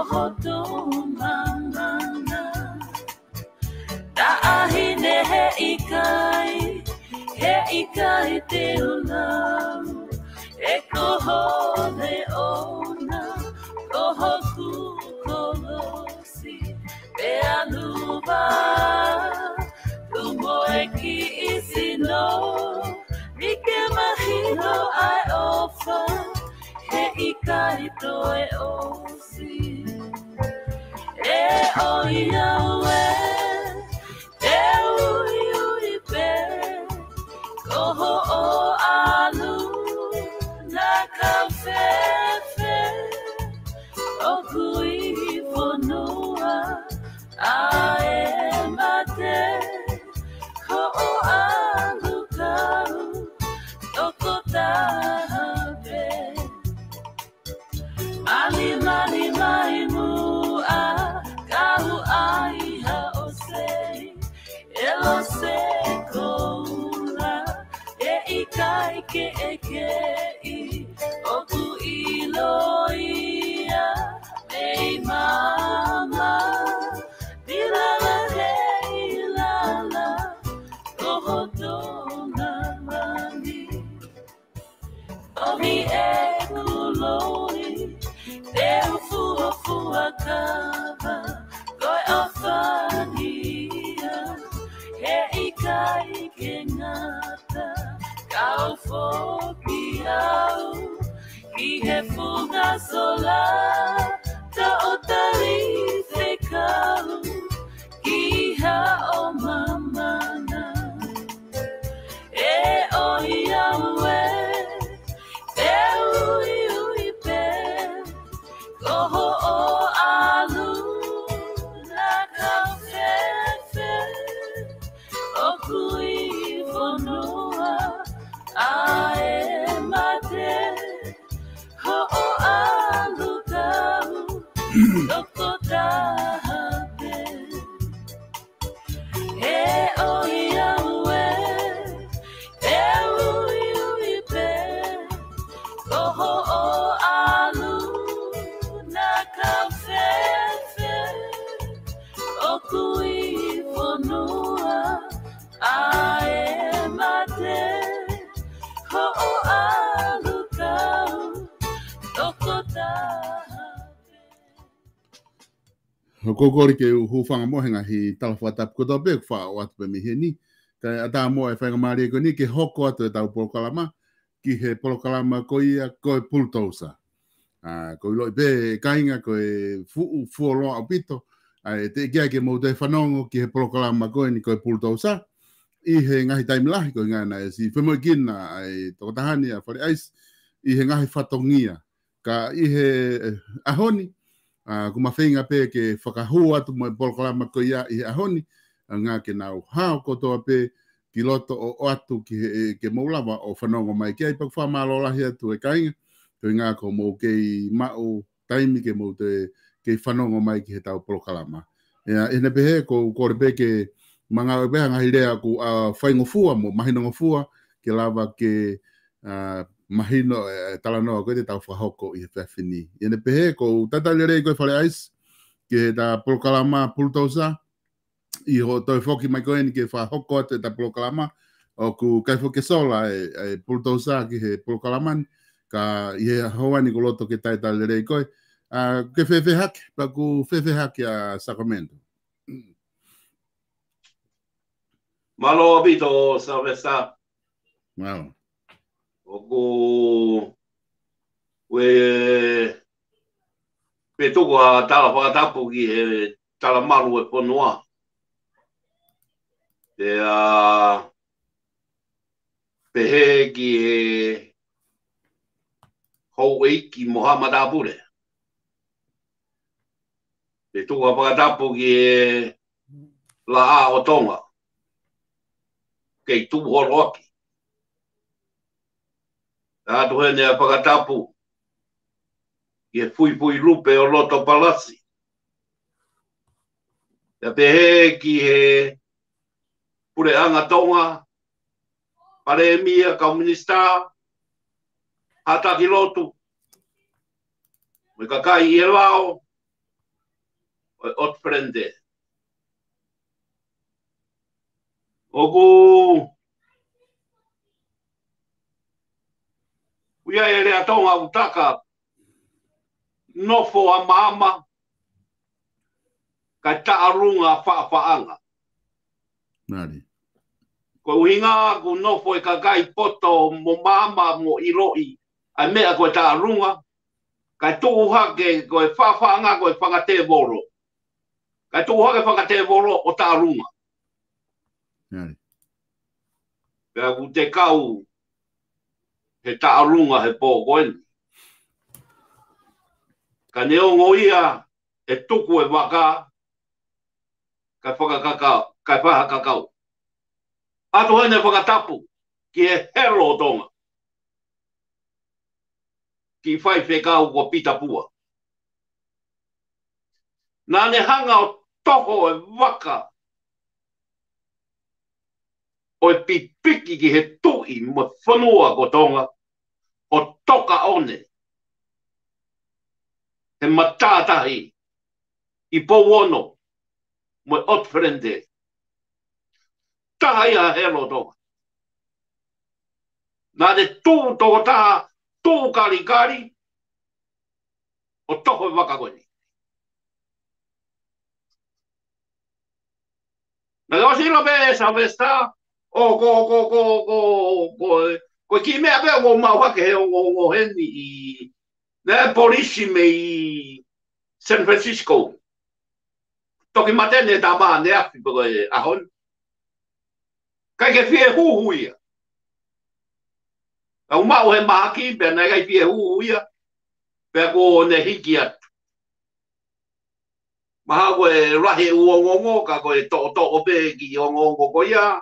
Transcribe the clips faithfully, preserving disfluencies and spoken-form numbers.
hoto mamana. Taʻahine he ʻikai, he ʻikai te u lau, ʻe ko ho leʻona, ko hoku kolosi, pea luva, lumo e kiʻi sino, ni ke mahino ʻa e ʻofa, he ʻikai toe ʻosi. E ʻo ia ue, e uiui pē, ko hoʻo ʻalu na kau fēfē, ʻoku ʻi fonua ʻa e mate, hoʻo ʻalu kau tokotaha pē. Mali, mali, mai muʻa, kau ai ha ʻosei, ʻe lose koula, ʻe ʻikai ke ʻekeʻi, ʻoku ʻilo ia, mei mama, pilala he ilala, ko hoto na mali. Omi e kuloi, te u fuafua kava, ko e ʻofa ia, he ʻikai ke ngata, kau foki au, ki he funga sola, toʻo tali fekau, ki haʻo mamana. E ʻo ia ue, e uiui pē, ko hoʻo ʻalu na kau fēfē, ʻoku ʻi fonua ʻa e mate, hoʻo ʻalu kau tokotaha pē. E ʻo ia ue, e uiui pē, ko hoʻo ʻalu na kau fēfē, ʻoku ʻi fonua ʻa e mate, hoʻo ʻalu kau tokotaha pē. ʻOku ou kole ke u hūfanga mo e ngaahi tala fakatapu kotoa pē ʻoku faʻa ʻoatu pē mei heni. Kae ʻatā mo e faingamālie ko eni ke hoko atu ʻetau polokalama ki he polokalama ko ia ko e Pulutousa. ʻA, ʻoku ou ʻiloʻi pē kāinga ko e fuʻu fuoloa ʻaupito, ʻa e teʻeki ai ke mou toe fanongo ki he polokalama ko eni ko e Pulutousa ʻi he ngaahi taimi lahi, ko e ʻuhinga naʻe siʻi femoʻuekina ʻa e tokotaha ni ʻa Fale ʻAisi ʻi he ngaahi fatongia. Ka ʻi he, eh, ʻaho ni, ʻa, ʻoku ma feinga pē ke fakahū atu mo e polokalama ko ia ʻi he ʻaho ni, ʻa, ngā ke nau hao kotoa pē ki loto ʻo, ʻoatu ki he, ke mou lava ʻo fanongo mai ki ai. Pea ʻoku fakamālō lahi atu e kāinga, ko e ʻuhinga ko hoʻomou kei maʻu taimi ke mou toe kei fanongo mai ki heʻetau polokalama. ʻIa, ʻi heʻene pehē, ʻoku ou kole pē ke ma ngāueʻi pē ha ngaahi lea ʻoku, ʻa, faingofua mo mahinongofua ke lava ke, ʻa, mahino e, e talanoa ko ē te tau fakahoko ʻi he efiafi ni. ʻI heʻene pehē, ʻoku ou talitali lelei koe Fale ʻAisi ki heʻeta polokalama Pulutousa, ʻi hoʻo toe foki mai ko eni ke fakahoko atu ʻeta polokalama, ʻoku ʻikai foki ke sola e, e Pulutousa ki he polokalama ni, ka ʻi he ʻaho ni ʻoku ou loto ke talitali lelei koe. ʻA, ke fēfē hake, pea ʻoku fēfē hake ʻa Sacramento? Mālō ʻaupito Sylvester. Mālō. ʻOku ou pē tuku ha tala fakatapu ki he talamalu e fonua. Pea pehē ki he houʻeiki mo haʻa matāpule. Pē tuku ha fakatapu ki he Laʻā ʻo Tonga. Kei tuʻu holo ʻaki. ʻAtu heni ʻa e fakatapu ki he fuifui lupe ʻo loto palasi. Pea pehē ki he Puleʻanga Tonga, Palēmia, kau minisitā, haʻa taki lotu, mo e kakai ʻi he lao, ʻo e Old Friend Day. ʻOku ʻi ai e lea Tonga ʻoku taka, nofo ʻa maama, kae taʻalunga faʻafaʻanga. Mālie. Ko e ʻuhinga ʻoku nofo e kakai poto mo maama mo ʻiloʻi ʻa e meʻa ko e taʻalunga, kae tuʻu hake ko e faʻafaʻanga ko e fanga tēvolo. Kae tuʻu hake fanga tēvolo ʻo taʻalunga. Mālie. Pea ʻoku te kau he taʻalunga he pō ko eni. Ka neongo ia ʻe tuku e vaka, kae fakakakau, kae fakakakau. ʻAtu heni e fakatapu ki he Helo ʻo Tonga, ki he faifekau ko Pita Pua. Naʻa ne hanga ʻo toho e vaka ʻo e pipiki ki he tuʻi mo e fonua ko Tonga, ʻo toka ʻo ne he matātahi ʻi Pouono mo e Old Friend Day. Taha ia Helo ʻo Tonga. Naʻa ne tuʻu tokotaha, tuʻu kalikali, ʻo toho e vaka ko eni. Naʻe ʻosi ʻilo pē ʻe Sylvester, ʻo ko, ko, ko, ko, ko, ko e kiʻi meʻa pē ʻoku mau hake he ongoongo heni ʻi, naʻe polisi mei San Francisco. Toki mate ʻene tama ʻaneafi pe ko e ʻaho ni. ʻIkai ke fie huhu ia. ʻOku maʻu he mahaki, pea naʻe ʻikai fie huhu ia. Pea kuo ne hiki atu. Mahalo ko e lahi e ʻū ongoongo, ka ko e toʻotoʻo pē kiʻi ongoongo ko ia.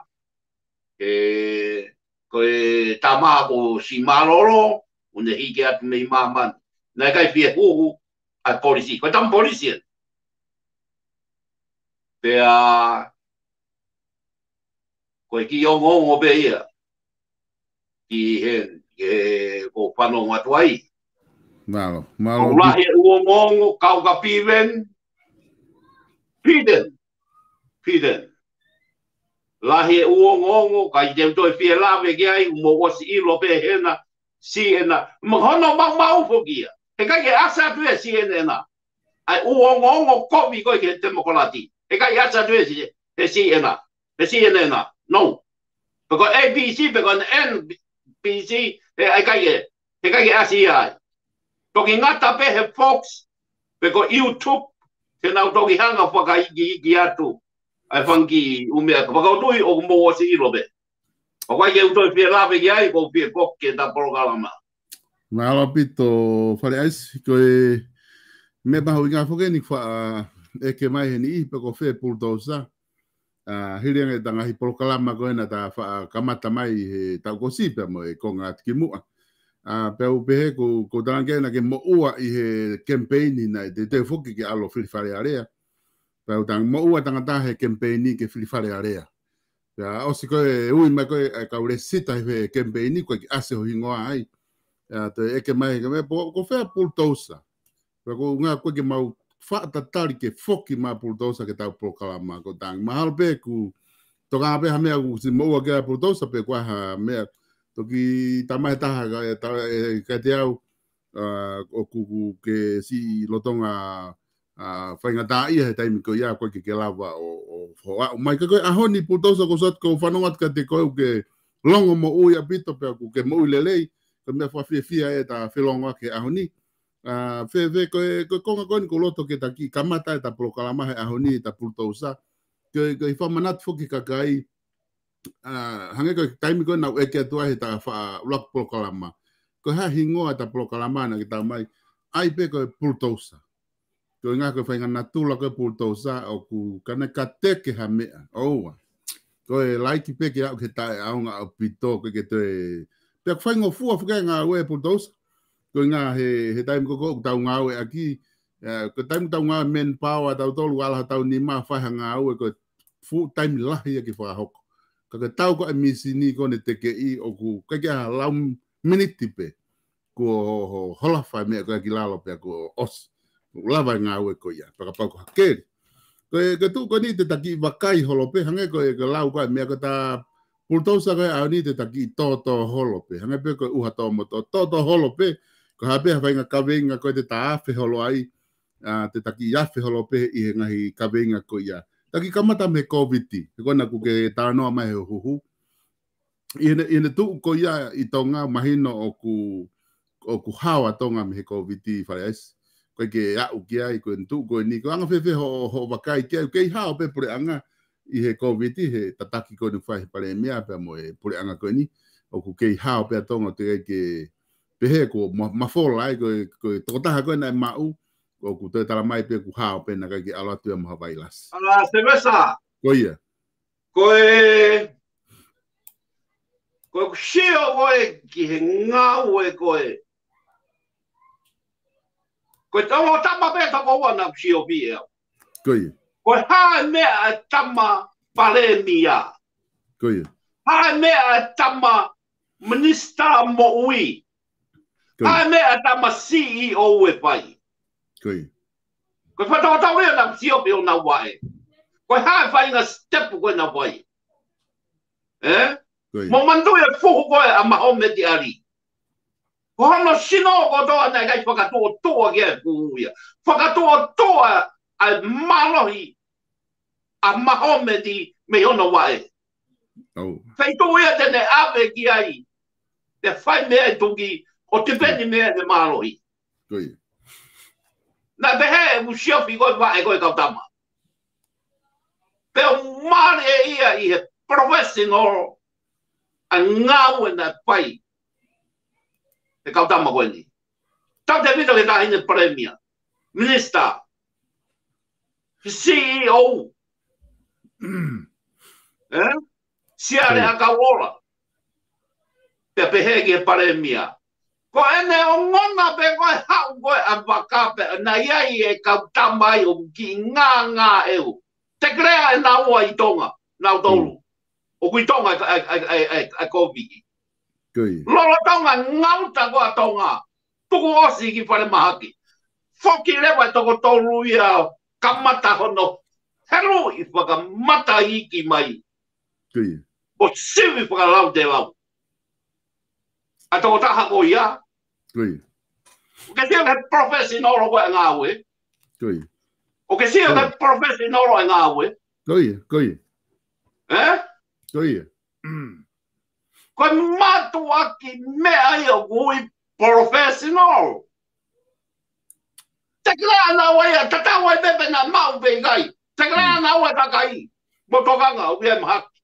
He ko e tama ko Simalolo, ʻoku ne hiki atu mei māmani. Naʻe ʻikai fie huhu ʻa e polisi. Ko e tama polisi eni. Pea ko e kiʻi ongoongo pē ia. Ki he, ki he ʻoku ou fanongo atu ai. Mālō, mālō. ʻOku lahi e ʻū ongoongo, kau ka Piven. Piven. Piven. Lahi e ʻū ongoongo, ʻikai te u toe fie lave ki ai, mou ʻosi ʻilo pē hena, siʻena. Mo hono maumau foki ia. Heʻikai ke ʻasi atu ia he siʻena. ʻA e ʻū ongoongo kovi ko ē ki he temokalati. Heʻikai ʻasi atu ia he si-, he siʻena. He siʻena. No. Pe ko e A B C, pe ko e N B C, heʻikai ke, heʻikai ke ʻasi ia ai. Toki ngata pē he Fox, pe ko e YouTube, te nau toki hanga fakaikiiki atu ʻa e fanga kiʻi ʻū meʻa, ka ʻoku ou tui ʻoku mou ʻosi ʻilo pē. ʻOku ʻikai ke u toe fie lave ki ai, ʻoku ou fie foki ki heʻeta polokalama. Mālō ʻaupito, Fale ʻAisi, ko e meʻa mahuʻinga foki eni kuo faʻa ʻeke mai heni ʻi he pe ko fē Bulldozer. ʻA, hili ange ʻeta ngaahi polokalama ko ē naʻa ta faʻa kamata mai he taʻu kuo ʻosi pea mo e konga atu ki muʻa. ʻA, pea u pehē ʻoku, ʻoku ou talaange naʻa ke moʻua ʻi he kemipeini naʻe teuteu foki ke ʻalu ʻo fili Fale Alea. Pea u talaange moʻua tangata he kemipeini ke fili Fale Alea. Pea ʻosi ko ē ui mai ko ē ʻa e kau lēsisita he kemipeini, ʻoku ʻikai ke ʻasi ho hingoa ai. ʻA, toe ʻeke mai, ke meʻa pe ko fē Bulldozer. Pea ko e ʻuhinga ko ē ke mau faʻa tatali ke foki mai Bulldozer ki heʻetau polokalama, ʻoku ou talaange. Mahalo pē ʻoku tokanga pē ha meʻa ʻoku ʻosi moʻua ki ai Bulldozer pe ko ha meʻa. Toki tama ʻe taha ka, ʻe ta-, ʻe, kiate au, ʻa, ʻoku, ʻoku ke siʻi lolotonga, ʻa, faingataʻaʻia he taimi ko ia ʻoku ʻikai ke ke lava ʻo, ʻo, ʻo aʻu mai. Ka ko e ʻaho ni Bulldozer ʻoku ou sot, ʻoku ou fanongo atu kiate koe ʻoku ke longomoʻui ʻaupito pea ʻoku ke moʻui lelei. Ko e meʻa fakafiefia ʻeta felongoaki he ʻaho ni. ʻA, fēfē, ko e, ko e konga ko eni ʻoku ou loto ke ta kiʻi kamata ʻeta polokalama he ʻaho ni, ʻeta Bulldozer. Ko e, ko e fakamanatu foki ki he kakai, ʻa, hangē ko e taimi ko ē naʻa ku ʻeke atu ai heʻeta faʻa ʻuluaki polokalama. Ko e hā e hingoa ʻeta polokalama naʻa ke tau mai, ʻai pē ko e Bulldozer. Ko e ʻuhinga ko e faʻahinga natula ko ē Bulldozer ʻoku ʻikai ke teke ha meʻa. ʻOua. Ko e laiki pē ke aʻu ki he taʻeʻaonga ʻaupito, ʻikai ke toe. Pea ʻoku faingofua foki e ngāue Bulldozer. Ko e ʻuhinga he, he taimi ko ē ʻoku tau ngāueʻaki, ʻa, ko e taimi ʻoku tau ngāue manpower, tautolu ala hotau nima fai ha ngāue, ko e fuʻu taimi lahi ia ke fakahoko. Ka ko e tau ko ē mīsini ko ē ne tekeʻi ʻoku ʻikai ke ʻi ai ha lau miniti pē. Kuo ho-, ho-, holofa e meʻa ko ē ki lalo pea kuo ʻosi. ʻOku lava e ngāue ko ia, pea kapau ko ha keli. Ko e, ko e tuʻu ko eni te ta kiʻi vakai holo pē, hangē ko e, ko e lau ko e meʻa ko e ta pulutousa ko e ʻaho ni te ta kiʻi tōtō holo pē, hangē pē ko e ʻuha tō moto, tōtō holo pē, ko ha pē ha faʻahinga kaveinga ko e te ta afe holo ai, ʻa, te ta kiʻi afe holo pē ʻi he ngaahi kaveinga ko ia. Ta kiʻi kamata mei he Kōviti, he ko ena ʻoku ke talanoa mai he huhu. ʻI heʻene, ʻi heʻene tuʻu ko ia ʻi Tonga, mahino ʻoku, ʻoku hao ʻa Tonga mei he Kōviti, Fale ʻAisi. ʻOku ʻikai ke aʻu ki ai, ko ʻene tuʻu ko eni, ko e anga fēfē hoʻo, hoʻo vakai ki ai, ʻoku kei hao pē puleʻanga ʻi he Kōviti, he tataki ko eni fai he palēmia, pea mo e puleʻanga ko eni, ʻoku kei hao pē ʻa Tonga, ʻoku teʻeki ke pehē kuo ma-, mafola ai, ko e, ko e tokotaha ko ē naʻe maʻu, ʻoku toe tala mai pē ʻoku hao pē naʻe ʻikai ke ʻalu atu ia mo ha vailasi. ʻA, Sylvester. Ko ia. Ko e, ko e sio ko ē ki he ngāue ko ē. Ko e tama, tama pē toko ua naʻa ku sio pē au. Ko ia. Ko e hā e meʻa ʻa e tama palēmia. Ko ia. Hā e meʻa ʻa e tama minisitā moʻui. Ko ia. Hā e meʻa ʻa e tama C E O ʻe fai. Ko ia. Ko e fakatautau ia naʻa ku sio pē ʻo naʻa ku vaʻe. Ko e hā e faʻahinga step ko ē naʻa ku vaʻe. Ē? Ko ia. Mo manatuʻi e fuhu ko ē ʻa Mahometi ʻAli. Ko hono sino kotoa naʻe ʻikai fakatuʻotuʻa ki ai e fuhu ia. Fakatuʻotuʻa ʻa e mālohi ʻa Mahometi mei hono vaʻe. ʻOu. Feituʻu ia te ne ʻave ki ai. Te fai mei ai e tuki, ʻo tipeni mei ai ʻene mālohi. Ko ia. Naʻe pehē ʻeku siofi ko e vaʻe ko e kau tama. Pea ʻoku mālie ia ʻi he professional ʻa e ngāue naʻe fai ʻe he kau tama ko eni. Tautefito ki he taʻahine palēmia, minisitā, C E O. Ē? Siale ʻakau ola. Pea pehē ki he palēmia. Ko ʻene ongona pē ko e haʻu ko ē ʻa Vaka pea naʻe ʻi ai e kau tama ai ʻoku kiʻi ngāngā ʻeu. Tekelea ʻe naua ʻi Tonga, nautolu. ʻOku ʻi Tonga e, e, e Kōviti. Ko ia. Lolotonga ngāue ko ē ʻa Tonga. Tuku ʻosi ki falemahaki. Foki leva e toko tolu ia kamata hono heluʻi fakamataʻi mai. Ko ia. ʻO sivi fakalautelau. ʻA e tokotaha ko ia. Ko ia. ʻOku ke sio ki he professional ko ē ngāue. Ko ia. ʻOku ke sio ki he professional e ngāue. Ko ia, ko ia. Ē? Ko ia. Ko e mātuʻaki meʻa ia ʻoku ui professional. Tekelea ʻe naua ia, tatau ai pē pe naʻa maʻu pe ʻikai. Tekelea ʻe naua e kakai mo tokanga ʻoku ʻi ai e mahaki.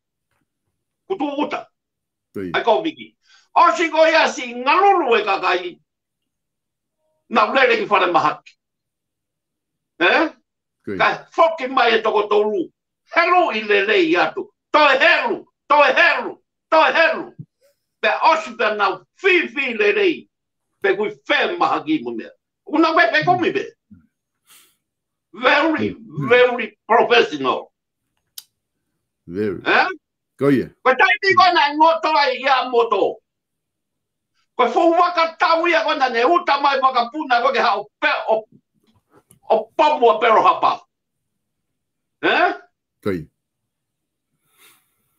Kuo tuʻu ʻuta. Ko ia. ʻA e Kōviti. ʻOsi ko ia siʻi ngalulu e kakai. Naʻa ku lele ki falemahaki. Ē? Ko ia. Kae foki mai e toko tolu. Heluʻi lelei atu. Toe helu, toe helu, toe helu. Pea ʻosi pea nau fīfī lelei. Pe ʻoku ʻi fē mahaki mo e meʻa. ʻOku nau pehē pē kumi pē. Very, very professional. Very. Ē? Ko ia. Ko e taimi ko ē naʻe ngoto ai Yamamoto. Ko e fuʻu vaka tau ia ko ē naʻa ne uta mai vakapuna ko ē ke haʻu pē ʻo, ʻo pomu ʻa Pearl Harbor. Ē? Ko ia.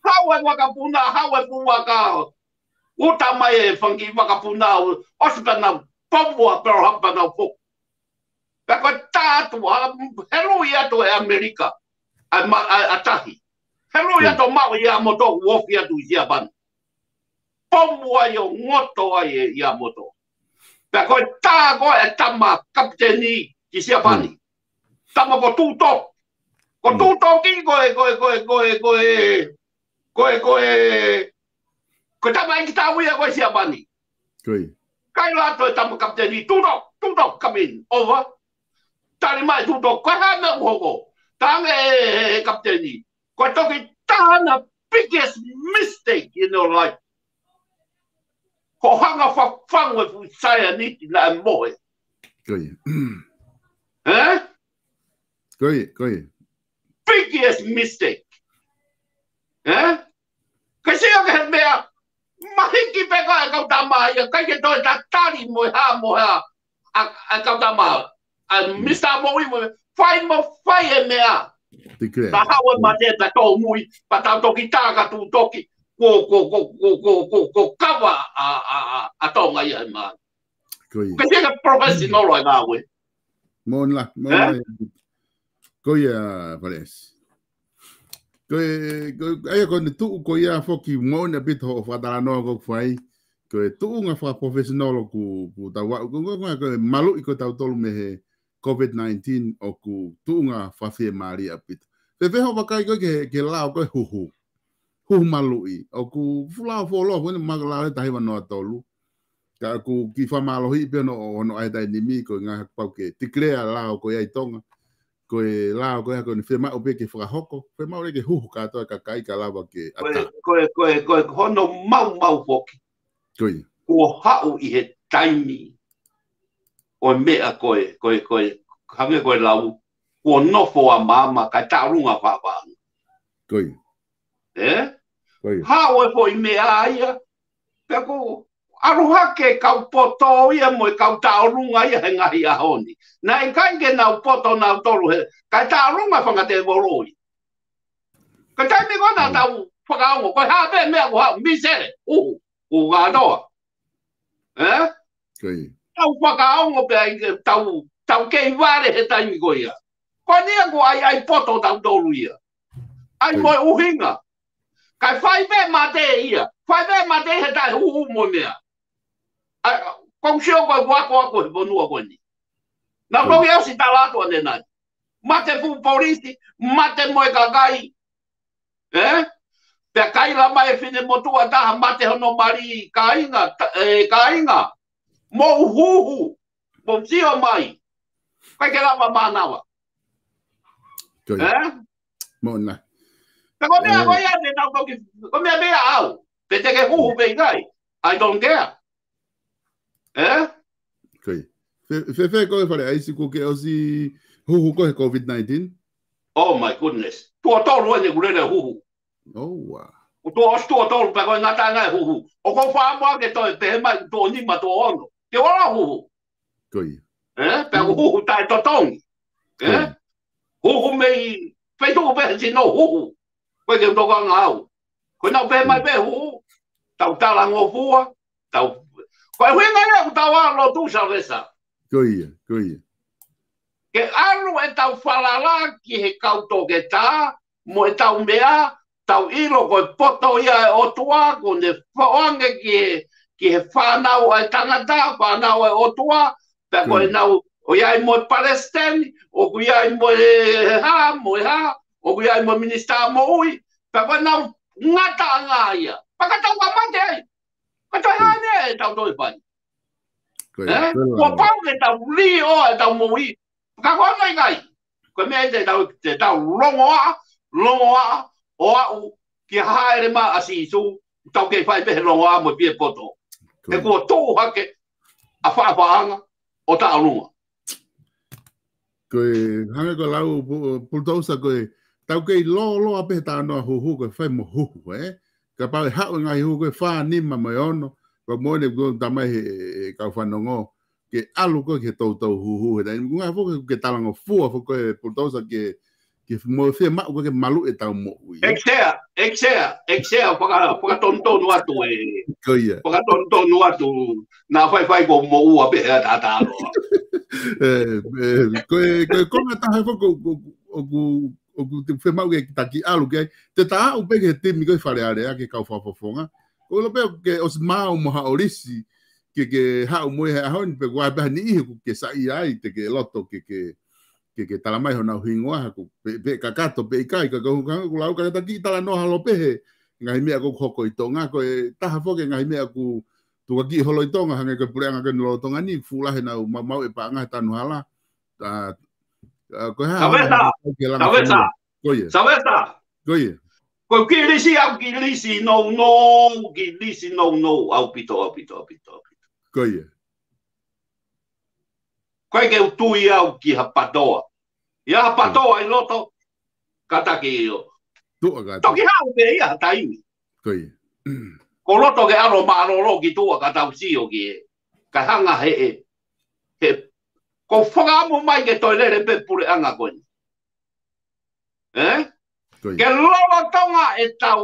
Haʻu e vakapuna, haʻu e fuʻu vaka. Uta mai e fanga kiʻi vakapuna, ʻosi pea nau pomu ʻa Pearl Harbor pea nau foki. Pea ko e tā atu, ʻa, heluʻi atu ʻe ʻAmelika ʻa e ma-, ʻa, ʻa e tahi. Heluʻi atu ʻo maʻu ʻe Yamamoto, ofi atu ʻi Siapani. Pomu ai ʻo ngoto ai ʻe Yamamoto. Pea ko e tā ko ē e tama kapiteni ki Siapani. Tama ko Tūtoki. Ko Tūtoki ko e, ko e, ko e, ko e, ko e, ko e, ko e, ko e tama ʻeiki tau ia ko ē Siapani. Ko ia. Kaila atu e tama kapiteni, Tūtoki, Tūtoki, come in, over. Tali mai Tūtoki, ko e hā e meʻa ʻoku hoko? Talaange ʻe he, he, he kapiteni, ko e toki taha ʻa e biggest mistake in your life. Ko e hanga ʻo fafangu e fuʻu saianiti naʻe mohe. Ko ia. Ē? Ko ia, ko ia. Biggest mistake. Ē? Ke sio ki he meʻa, mahiki pē ko ē e kau tama ia, ʻikai ke toe tatali mo e hā mo e hā ʻa, ʻa e kau tama. ʻa Misa Moʻui mo fai mo fai e meʻa. Tikile. Ka haʻu e mate pea tōmui, pea tau toki tā ka tū toki, ko, ko, ko kava ʻa, ʻa, ʻa, ʻa Tonga ia he māmani. Ko ia. Ke tika professional ʻa e ngāue. Moʻoni lā, moʻoni lā. Ko ia, Fale ʻAisi. Ko e, ko e, ʻa ia ko ʻene tuʻu ko ia foki moʻoni ʻaupito hoʻo fakatalanoa ko ē ʻoku fai. Ko e tuʻunga fakaprofessional ʻoku, ʻoku tau aʻu, ko, ko, ko, ko e maluʻi ko ē tautolu mei he COVID nineteen ʻoku tuʻunga fakafiemālie ʻaupito. Fēfē hoʻo vakai ko ē ki he, ki he lao ko ē huhu. Huhu maluʻi. ʻOku fuʻu lao fuoloa, fuʻu ʻene maka lao e tahi hiva noa tolu. Ka ʻoku kiʻi fakamālohiʻi pē hono, hono ʻai taimi ni ko e ngaahi pau ke tikilea lao ko ia ʻi Tonga. Ko e lao ko ia ko ʻene fiemaʻu pē ke fakahoko. Fiemaʻu leva ke huhu kātoa e kakai ka lava ke ʻatā. Ko e, ko e, ko e, ko e hono maumau foki. Ko ia. Kuo haʻu ʻi he taimi ʻo e meʻa ko e, ko e, ko e, hangē ko e lau, kuo nofo ʻa māmani, kae tāʻolunga faʻafaʻanga. Ko ia. Ē? Ko ia. Haʻu e foʻi meʻa ia, pea kuo ʻalu hake kau poto ia mo e kau tāʻolunga ia he ngaahi ʻaho ni. Naʻe ʻikai ke nau poto nautolu he, kae tāʻolunga fanga tēvolo ia. Ka taimi ko ē naʻa tau fakaongo, ko e hā pē meʻa kuo haʻu, misele, huhu, huhu kātoa. Ē? Ko ia. Tau fakaongo pē ai ke tau, tau kei vale he taimi ko ia. Ko eni ia kuo ʻai, ʻai poto tautolu ia. ʻAi mo e ʻuhinga. Kae fai pē mate ia. Fai pē mate he taʻe huhu mo e meʻa. ʻAi, kou sio ko e kuo akoako he fonua ko eni. Naʻa kou ia ʻosi tala atu ʻanenai. Mate fuʻu polisi, mate mo e kakai. Ē? Pea kaila mai e finemotuʻa taha mate hono mali kāinga, ta-, ē, kāinga. Mou huhu, mou sio mai. ʻIkai ke lava mānava. Ko ia. Ē? Moʻoni lā. Pea ko e meʻa ko ia te tau toki, ko e meʻa meʻa au. Pe te ke huhu pe ʻikai. I don't care. Ē? Ko ia. Fē, fē, fēfē koe Fale ʻAisi kuo ke ʻosi huhu koe he COVID nineteen? Oh my goodness. Tuʻo tolu eni kuo lele huhu. Oh, wow. Kuo tuʻo ʻosi tuʻo tolu pea ko e ngataʻanga e huhu. ʻOku ou fakaʻamu ke toe pehē mai tuʻo nima tuʻo ono. Te u ʻalu huhu. Ko ia. Ē? Pea ʻoku huhu taʻetotongi. Ē? Ko ia. Huhu mei feituʻu pē he sino huhu. Ko e ke u tokanga au. Ko e nau pehē mai pē huhu. Tau talangofua. Tau. Ko e ʻuhinga ia ʻoku tau ʻalu lotu Salvesa. Ko ia, ko ia. Ke ʻalu ʻetau falala ki he kau toketā, mo ʻetau meʻa, tau ʻilo ko e poto ia e ʻOtua, kuo ne foʻoange ki he, ki he fānau ʻa e tangata, fānau ʻa e ʻOtua, pea ko e nau, ʻoku ʻi ai mo e palesiteni, ʻoku ʻi ai mo e hā, mo e hā, ʻoku ʻi ai mo e minisitā moʻui, pea ko e nau ngataʻanga ia. Pea ka tau ka mate ai. Ka tau hane e tau toe fai. Ko ia, ē? Ko ia. Kuo pau ke tau lī ʻo e tau moʻui. Ka ko e ʻikai. Ko e meʻa te tau, te tau longoaʻa, longoaʻa, ʻo aʻu ki he hāʻele mai ʻa Sīsū, tau kei fai pē he longoaʻa mo e pie poto. Ko ia. He kuo tuʻu hake ʻa faʻafaʻanga ʻo tāʻolunga. Ko e hangē ko e lau pu-, Pulutousa ko e tau kei lōloa pē he talanoa huhu ko e fai mo huhu, ē? Kapau ʻe haʻu e ngaahi huhu ko e fā nima mo e ono, ko e moʻoni kuo tamai he, he kau fanongo, ke ʻalu ko e ke toutou huhu, he taimi, ngaahi foki ke talangofua foki ko e Pulutousa ke, ke mo fiemaʻu ko e ke maluʻi ʻetau moʻui, ē? ʻEiki Sea, ʻEiki Sea, ʻEiki Sea, faka-, fakatonutonu atu e. Ko ia. Fakatonutonu atu, naʻa faifai ko moʻua pē he ata ata alo. Ē, ē, ko e, ko e konga taha foki ʻoku, ʻoku, ʻoku, ʻoku te fiemaʻu ke taki ʻalu ki ai. Te ta aʻu pē ki he timi ko e Fale Alea ke kau fakafofonga. Ko e ʻilo pē ke ʻosi maau mo haʻo lisi, ke, ke haʻu mo e he ʻaho ni pe ko e hā pē ha niʻihi ʻoku ke saiʻia ai, te ke loto ke, ke, ke, ke talamai honau hingoa, ko e pe, pe kakato, pe ʻikai, ka, ka, ka, ka, lau, ka taki talanoa holo pē he ngaahi meʻa ʻoku hoko ʻi Tonga, ko e taha foki e ngaahi meʻa ʻoku tukuakiʻi holo ʻi Tonga, hangē ko e puleʻanga ko eni lolotonga ni, fuʻu lahi ʻenau maumauʻi e paʻanga he tanu hala. ʻA, ʻa, ko e hā, Saveta, hā, hā, ke langa Saveta, fonua. Ko ia. Saveta. Ko ia. Ko e kiʻi lisi ʻaupito, kiʻi lisi nounou, kiʻi lisi nounou ʻaupito, ʻaupito, ʻaupito, ʻaupito. Ko ia. Ko e ke u tui au ki ha patoa. ʻI ai ha patoa ʻi loto, kātaki ʻio. Tuʻa kātaki. Toki haʻu pē ia ha taimi. Ko ia. Ko loto ke ʻalu mālōlō ki tuʻa ka tau sio ki he. Ka hanga he, he, he ʻOku fakaʻamu mai ke toe lele pē puleʻanga ko eni. Ē? Ke lolotonga ʻetau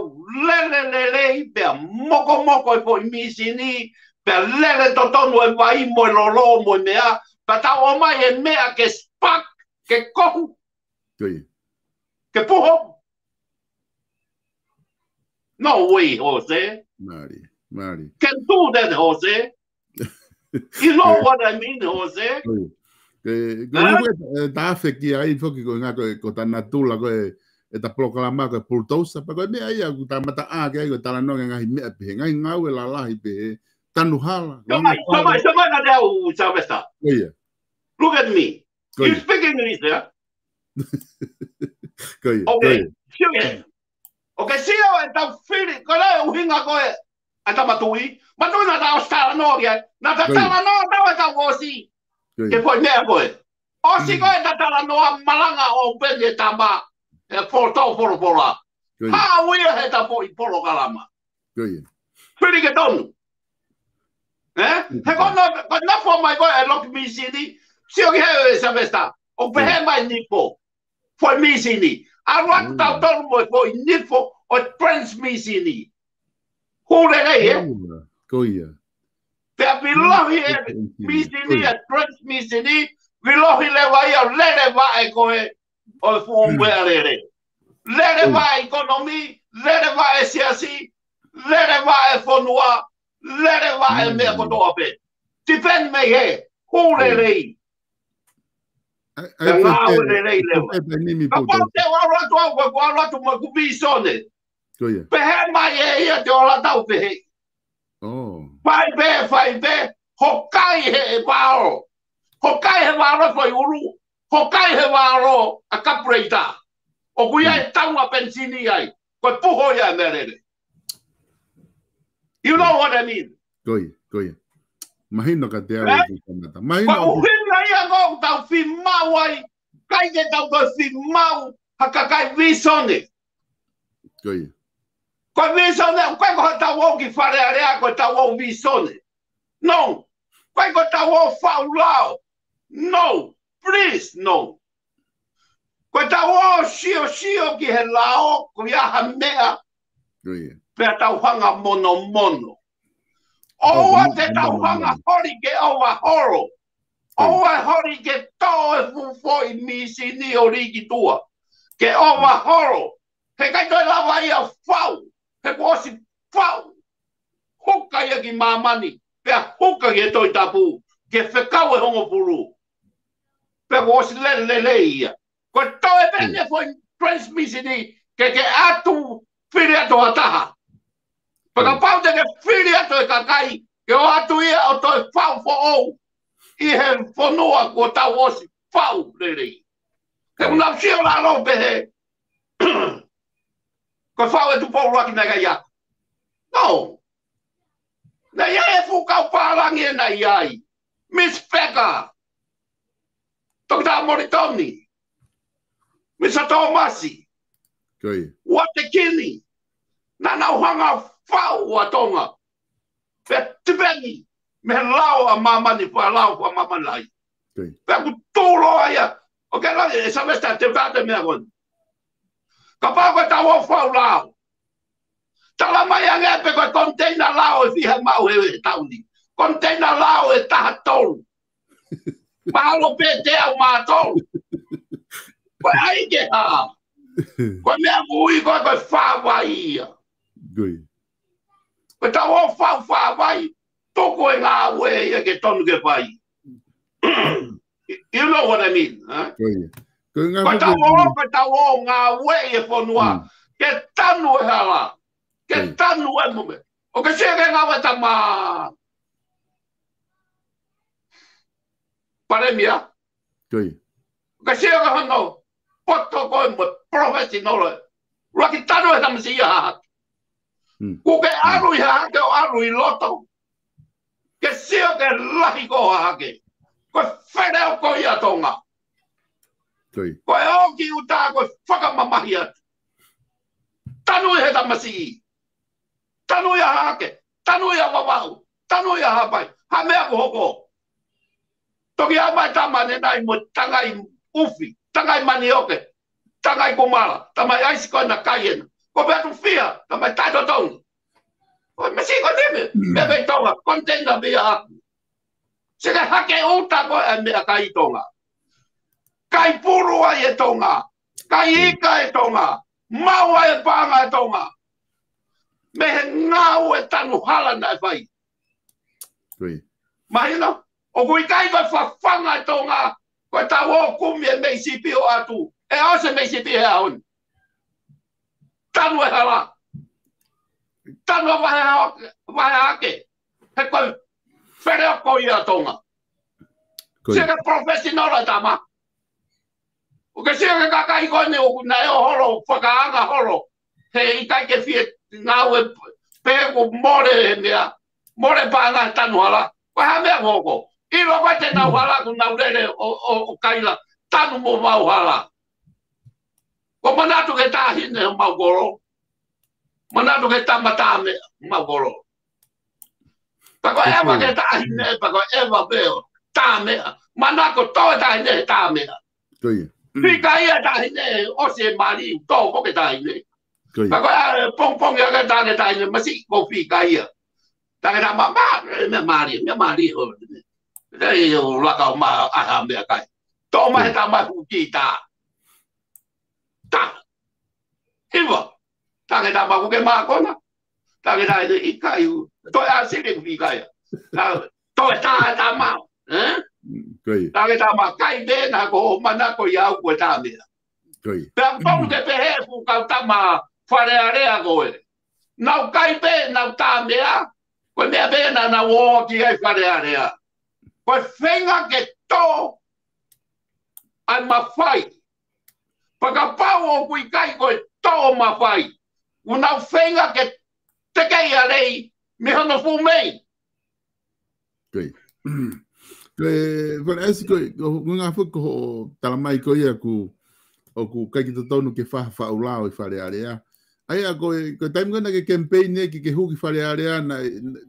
lele lelei pea mokomoko e foʻi mīsini, pea lele totonu e vai mo e lolo mo e meʻa, pea tau ʻomai e meʻa ke spark, ke kohu, ke puho. No way, Jose. Mālie, mālie. Can do that, Jose. You know what I mean, Jose? Ke, ke, ke, e, tafe ki ai foki ko e ngaahi ko e, ko ta natula ko e, e ta polokalama ko e pulutousa, pea ko e meʻa ia ʻoku ta mata ʻā ki ai ko e talanoa ki he ngaahi meʻa pehē, ngaahi ngāue lalahi pehē, tanu hala, Samai, samai, samai na te au, Sylvester. Ko ia. Look at me. You speak English, yeah? Ko ia, okay. Sio ia. ʻOku ke sio ʻetau fili, ko e ʻuhinga ko e, ʻa e tama tui. Matuʻi na ta ʻosi talanoa ki ai. Na ta talanoa tau ʻetau ʻosi. Ke foʻi meʻa ko e. ʻOsi ko e ta talanoa malanga ʻo peni e tama. E folofola, folofola. Hā uia he ta foʻi polokalama. Fili ke tonu. Ē? He ko na, ko na fua mai ko e loki mīsini. Sio ki he e Sylvester. ʻOku pehē mai nifo. Foʻi mīsini. ʻAlu atu tautolu mo e foʻi nifo ʻo e transmīsini. Hū lelei, ē? Ko ia. Pea vilohi e mīsini, e transmīsini, vilohi leva ia ʻo lele vaʻe ko e ʻo e fuʻu meʻalele. Lele vaʻe ʻekonōmika, lele vaʻe siasi, lele vaʻe fonua, lele vaʻe meʻa kotoa pē. Depend mei he hū lelei. Ka ngāue lelei leva. Kapau te u ʻalu atu au, ko e ʻalu atu mo ʻeku visone. Pehē mai ʻe ia te u ʻalu atu au pehē. Fai pē, fai pē, hokai he e vao. Hokai he vao foʻi ʻulu. Hokai he vao ʻa kapuleita. ʻOku ʻi ai e taunga penisini ai. Ko e puho ia e meʻalele. You know what I mean? Ko ia, ko ia. Mahino kiate au e kamata. Mahino. Ko e ʻuhinga ia ʻoku tau fiemaʻu ai. ʻIkai ke tau toe fiemaʻu ha kakai visone. Ko ia. Ko e visone, ʻoku ʻikai ko ha tau ō ki Fale Alea, ko e tau ō visone. No. ʻIkai ko e tau ō faʻu lao. No. Please, no. Ko e tau ō siosio ki he lao, ko ia ha meʻa. Pea tau hanga monomono. ʻOua te tau hanga holi ke ʻova holo. ʻOua holi ke toʻo e fuʻu foʻi mīsini ʻo lī ki tuʻa. Ke ʻova holo. He ʻikai toe lava ia faʻu. He kuo ʻosi faʻu. Huka ia ki māmani. Pea huka ki he Tohi Tapu. Ke fekau e hongofulu. Pea kuo ʻosi lele lelei ia. Ko e toe pē ne foʻi transmīsini ke ke ʻatu fili atu ha taha. Pea kapau te ke fili atu e kakai, ke ʻoatu ia ʻo toe faʻu foʻou ʻi he fonua kuo tau ʻosi faʻu lelei. He ʻoku nau sio lalo pehē, ko e faʻu e Tupou ʻUluaki naʻe ʻikai ako. No. Naʻe ʻi ai e fuʻu kau pālangi ē naʻe ʻi ai. Miss Packer. Toketā Molitoni. Misa Tōmasi. Uatekini. Naʻa nau hanga faʻu ʻa Tonga. Pea tipeni. Mei he lao ʻa māmani, faʻa lao faʻa māmani lahi. Pea ʻoku tulo ai ia. ʻOku ke lave, e Sylvester, te u tala atu e meʻa ko eni. Kapau ko e tau ō faʻu lao. Tala mai ange pē ko e koniteina lao ʻe fiha maʻu he, he taʻu ni. Koniteina lao ʻe taha tolu. Mahalo pē teau mā tolu. Ko e ʻai ke hā. Ko e meʻa ʻoku ui ko e, ko e fāvai ia. Ko e tau ō faʻu fāvai. Tuku e ngāue ia ke tonu ke fai. You know what I mean, huh? Ko e tau ō, ko e tau ō ngāue e fonua. Ke tanu e hala. Ke tanu e mome. ʻOku ke sio ki he ngāue tama Palēmia. ʻOku ke sio ki hono poto ko e mo professional. ʻUluaki tanu e tamasiʻi ʻa Hahake. ʻOku ke ʻalu ʻi Hahake ʻo ʻalu ʻi loto. Ke sio ki he lahi ko Hahake. Ko e feleoko ia Tonga. Ko e ō ki ʻuta ko e fakamamahi atu. Tanu ʻi he tamasiʻi. Tanu ʻi Hahake. Tanu ʻi Vavaʻu. Tanu ʻi Haʻapai. Ha meʻa ʻoku hoko. Toki ʻomai tama ʻanenai mo tangai ʻufi, tangai manioke, tangai kumala, tamai ʻaisi ko ena kai ena. Ko pea tu fia, tamai taʻetotongi. Ko e mesi ko nime, meʻa pē ʻi Tonga, container meʻa ʻaku. Sio ki he hake ʻuta ko e meʻakai ʻi Tonga. Kai pulu ai ʻe Tonga, kai ika ʻe Tonga, maʻu ai e paʻanga ʻe Tonga. Mei he ngāue tanu hala naʻe fai. Mahino, ʻoku ʻikai ko e fafanga ʻe Tonga, ko e tau ō kumi e meʻi sipi ʻo ʻatu, ʻe ʻosi e meʻi sipi he ʻaho ni. Tanu e hala. Tanu e vahe ha-, vahe hake. He ko e feleoko ia ʻa Tonga. Sio ki he professional ʻa e tama. ʻOku ke sio ki he kakai ko eni ʻoku nau ō holo, fakaanga holo. He ʻikai ke fie ngāue pē ʻoku mole he meʻa. Mole paʻanga he tanu hala. Ko e hā e meʻa ʻoku hoko? ʻIlo ko e te nau hala ʻoku nau lele ʻo, ʻo, ʻo kaila. Tanu mo mau hala. Ko e manatu ki he taʻahine ʻo mau kolo. Manatu ki he tama tāmeʻa ʻo mau kolo. Pea ko e ʻeva ki he taʻahine, pea ko e ʻeva pē ʻo tāmeʻa. Manako tō e taʻahine he tāmeʻa. Fika ia taʻahine ʻosi e mali, tō ko e taʻahine. Pea ko e pongipongi ake tā ki he taʻahine, masiʻi ko e fika ia. Tā ki he tama, mā, meʻa mali, meʻa mali ʻo. Te i ʻo laka ʻo mā, ʻai ha meʻakai. Tō mai he tama huki tā. Tā. Hiva. Tā ki he tama ʻoku ke mākona. Tā ki he taʻahine ʻikai u. Toe ʻasi le kupi kai. Tā, toe tā e tama. Eh? Tā ki he tama kai pē na ko hoʻo manako ia au ko e tāmeʻa. Pea pau ke pehē ʻoku kau tama Fale Alea ko ē. Nau kai pē, nau tāmeʻa. Ko e meʻa pē na nau ō ki ai Fale Alea. Ko e feinga ke tō ʻa e mafai. Pea kapau ʻoku ʻikai ko e tō mafai, ʻoku nau feinga ke teke ia lei mei hono fuʻu mei. Ko e, ko e, Fale ʻAisi ko e, ko e ngaahi foʻi ko hoʻo tala mai ko ia ʻoku, ʻoku ʻikai ke totonu ke fai ha faʻu lao ʻi Fale Alea. ʻA ia ko e, ko e taimi ko ē naʻa ke campaign ai ke, ke hū ki Fale Alea, naʻa,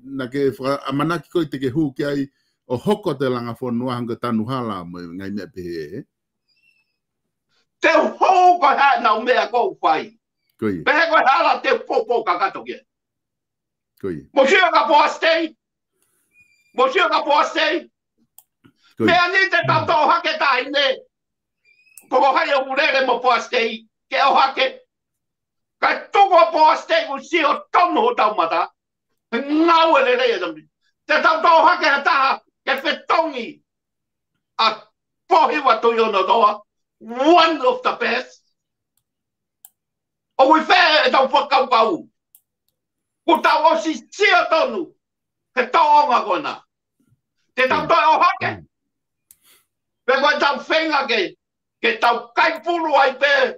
naʻa ke fakaʻamanaki koe te ke hū ki ai ʻo hoko atu e langa fonua hangē ko e tanu hala mo e ngaahi meʻa pehē, ē? Te u hū ko e hā ʻenau meʻa ʻoku ou fai. Pehē ko e hala te u poupou kakato ki ai. Mo sio ka Poasi Tei. Mo sio ka Poasi Tei. Meʻa ni te tau toʻo hake taʻahine. Ko ko hai ʻoku lele mo Poasi Tei. Ke ʻohake. Kae tuku ʻa Poasi Tei ʻoku sio tonu hotau mata. He ngāue lelei ʻa e tama ni. Te tau toʻo hake ha taha ke fetongi ʻa Pōhiva Tuʻionotoa. One of the best. ʻOku ʻi fē ʻetau fakakaukau? Kuo tau ʻosi sio tonu he tōʻonga ko ena. Te tau toe ʻohake. Pe ko ʻetau feinga ke, ke tau kai pulu ai pē,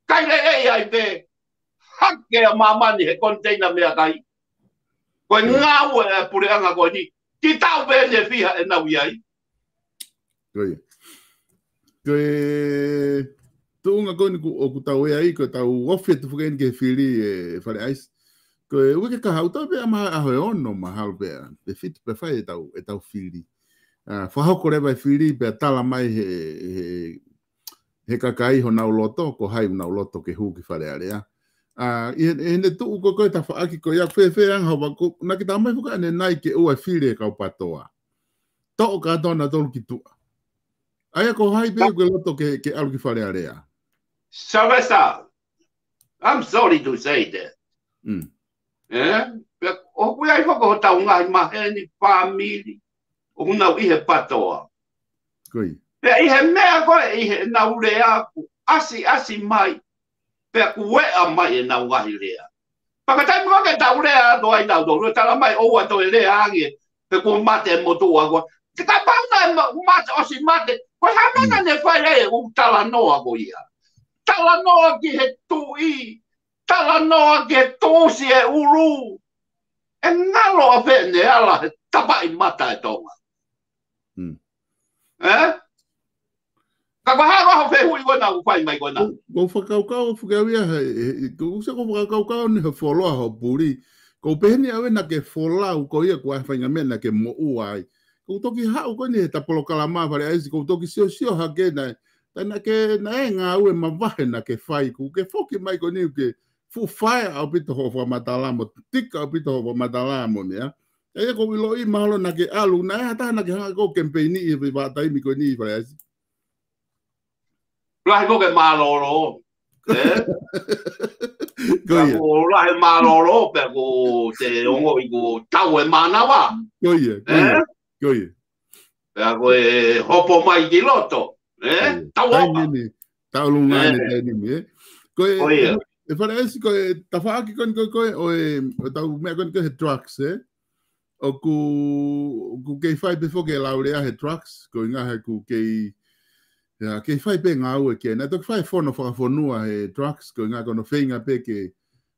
kai lelei ai pē, hake ʻa māmani he container meʻakai. Ko e ngāue ʻa e puleʻanga ko eni, ki tau pē ne fiha ʻenau ʻi ai. Ko ia. Ko e tuʻunga ko eni ʻoku, ʻoku tau ʻi ai, ko e tau ofi atu foki eni ki he fili ē Fale ʻAisi. Ko e uike kahaʻu tau pē ʻa maha ʻaho ʻe ono mahalo pē ʻa, pe fitu pē fai ʻetau, ʻetau fili. ʻA, fakahoko leva e fili pea tala mai he, he, he kakai honau loto, ko hai ʻoku nau loto ke hū ki Fale Alea. ʻA, ʻi he, ʻi heʻene tuʻu ko ē ko e tafaʻaki ko ia fēfē ʻa e anga hova ko, naʻa ke tala mai foki ʻanenai ke ʻoua ʻe fili e kau PATOA. Toʻo kātoa nautolu ki tuʻa. ʻA ia ko hai pē ʻoku ke loto ke, ke ʻalu ki Fale Alea? Sylvester, I'm sorry to say that. Ē? Pea ʻoku ʻi ai foki hotau ngaahi maheni, fāmili, ʻoku nau ʻi he PATOA. Pea ʻi he meʻa ko ē, ʻi heʻenau lea ʻoku ʻasiʻasi mai, pea kueʻa mai ʻenau ngaahi lea. Pea ka taimi ko ē ke tau lea atu ai nautolu, tala mai ʻoua toe lea ange, he kuo mate e motuʻa ko ē. Te kapau naʻe ma-, mate, ʻosi mate, ko e hā e meʻa naʻa ne fai ai e ʻū talanoa ko ia? Talanoa ki he tuʻi, talanoa ki he tuʻusi e ʻulu. ʻE ngalo ʻafē ʻene ala he tapaʻi mata e Tonga? Ē? Ka ko e hā ko ē hoʻo fehuʻi ko ena ʻoku fai mai ko ena? Ko, ko e fakakaukau foki au ia he, he, he, ko e, ko e fakakaukau ni he fuoloa hoʻo puli. Ko e pehē ni au ē naʻa ke folau ko ia ko e faʻahinga meʻa naʻa ke moʻua ai. Ko u toki haʻu ko eni he ta polokalama Fale ʻAisi, ko u toki siosio hake naʻe, ta naʻa ke, naʻe ngāue mavahe naʻa ke fai, ko u ke foki mai ko eni ke fuʻu fai ʻaupito hoʻo fakamatala mo tika ʻaupito hoʻo fakamatala mo meʻa. ʻA ia ko u ʻiloʻi mahalo naʻa ke ʻalu, naʻe ʻi ai ha taha naʻa ke hanga ko e kemipeini ʻi he vahaʻa taimi ko eni Fale ʻAisi. Lahi ko ke mālōlō. Ē? Ko ia. Ko lahi mālōlō, pea ko te ongoʻi ko tau e mānava. Ko ia, ko ia. Ē? Ko ia. Pea ko e hopo mai ki loto. Ē? Ko ia. Tau taimi opa. Ni, tau lunga Ē. Ni taimi ni, ē? Ko e, Ko ia. E Fale ʻAisi ko e tafaʻaki ko eni ko e, ko e, ʻo e, ʻo tau meʻa ko eni ko e he drugs, ē? ʻOku, ʻoku kei fai pē foki e laulea he drugs, ko e ngaahi ʻoku kei, ia, kei fai pē ngāue ke. Naʻe toki fai fono fakafonua he drugs, ko e ngaahi ko hono feinga pē ke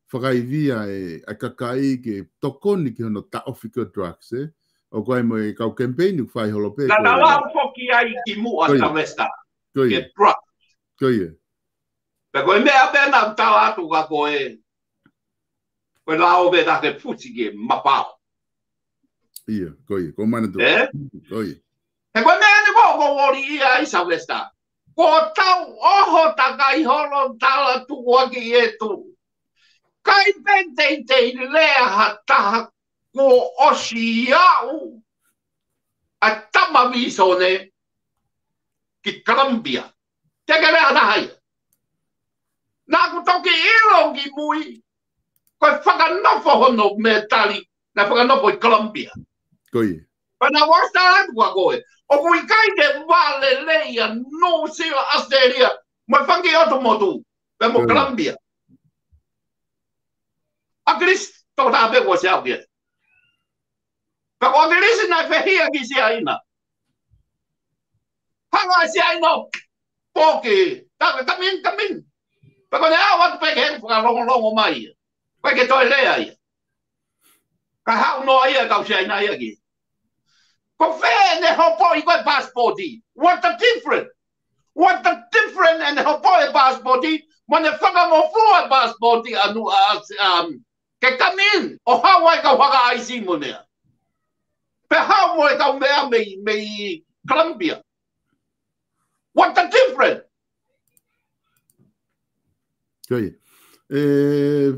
fakaivia e, ʻa e kakai ke tokoni ki hono taʻofi ko e drugs, ē? ʻOku ʻi ai mo e kau kemipeini ʻoku fai holo pē, Na ko e na lau foki ai ki muʻa Ko ia. Sylvester. Ko ia. Ke drugs. Ko ia. Pea ko e meʻa pē naʻa tau atu ka ko e, ko e lao pē naʻa ke fusi ke mapao. Ia, ko ia, ko mana tu. Ē? Ko ia. He ko e meʻa ni ko, ko ori ia ai Sylvester. Ko tau oho takai holo tala tuku aki e tu. Kai pē teitei lea ha taha ko ʻosi aʻu ʻa tama visone ki Colombia. Te ke lea ha taha ia. Naʻa ku toki ʻilo ki mui, ko e fakanofo hono mētali, naʻe fakanofo ʻi Colombia. Ko ia. Pea naʻa ku ʻosi tala atu kia koe. ʻOku ʻikai ke vale lelei ʻa Nuʻusila, ʻAositelēlia, mo e fanga kiʻi ʻotu motu, pea mo Ko ia. Colombia. ʻAkilisi, toko taha pē kuo ʻosi aʻu ki ai. Ka ko ʻAkilisi naʻe fehiʻa ki Siaina. Hanga ʻe Siaina ʻo poki, taku, come in, come in. Pea ko ʻene aʻu atu pē ke fakalongolongo mai ia. Ko e ke toe lea ia. Ka haʻu noa ia kau Siaina ia ki. Ko fē ʻene hopoʻi ko e passport? What the different? What the different ʻene hopoʻi e passport? Mo ʻene fakamofua e passport ʻa Nu-, ʻa, um, ke come in, ʻo haʻu ai kau haka ʻaisi mo e meʻa. Pea haʻu mo e kau meʻa mei, mei Colombia. What the different? Ko ia. E,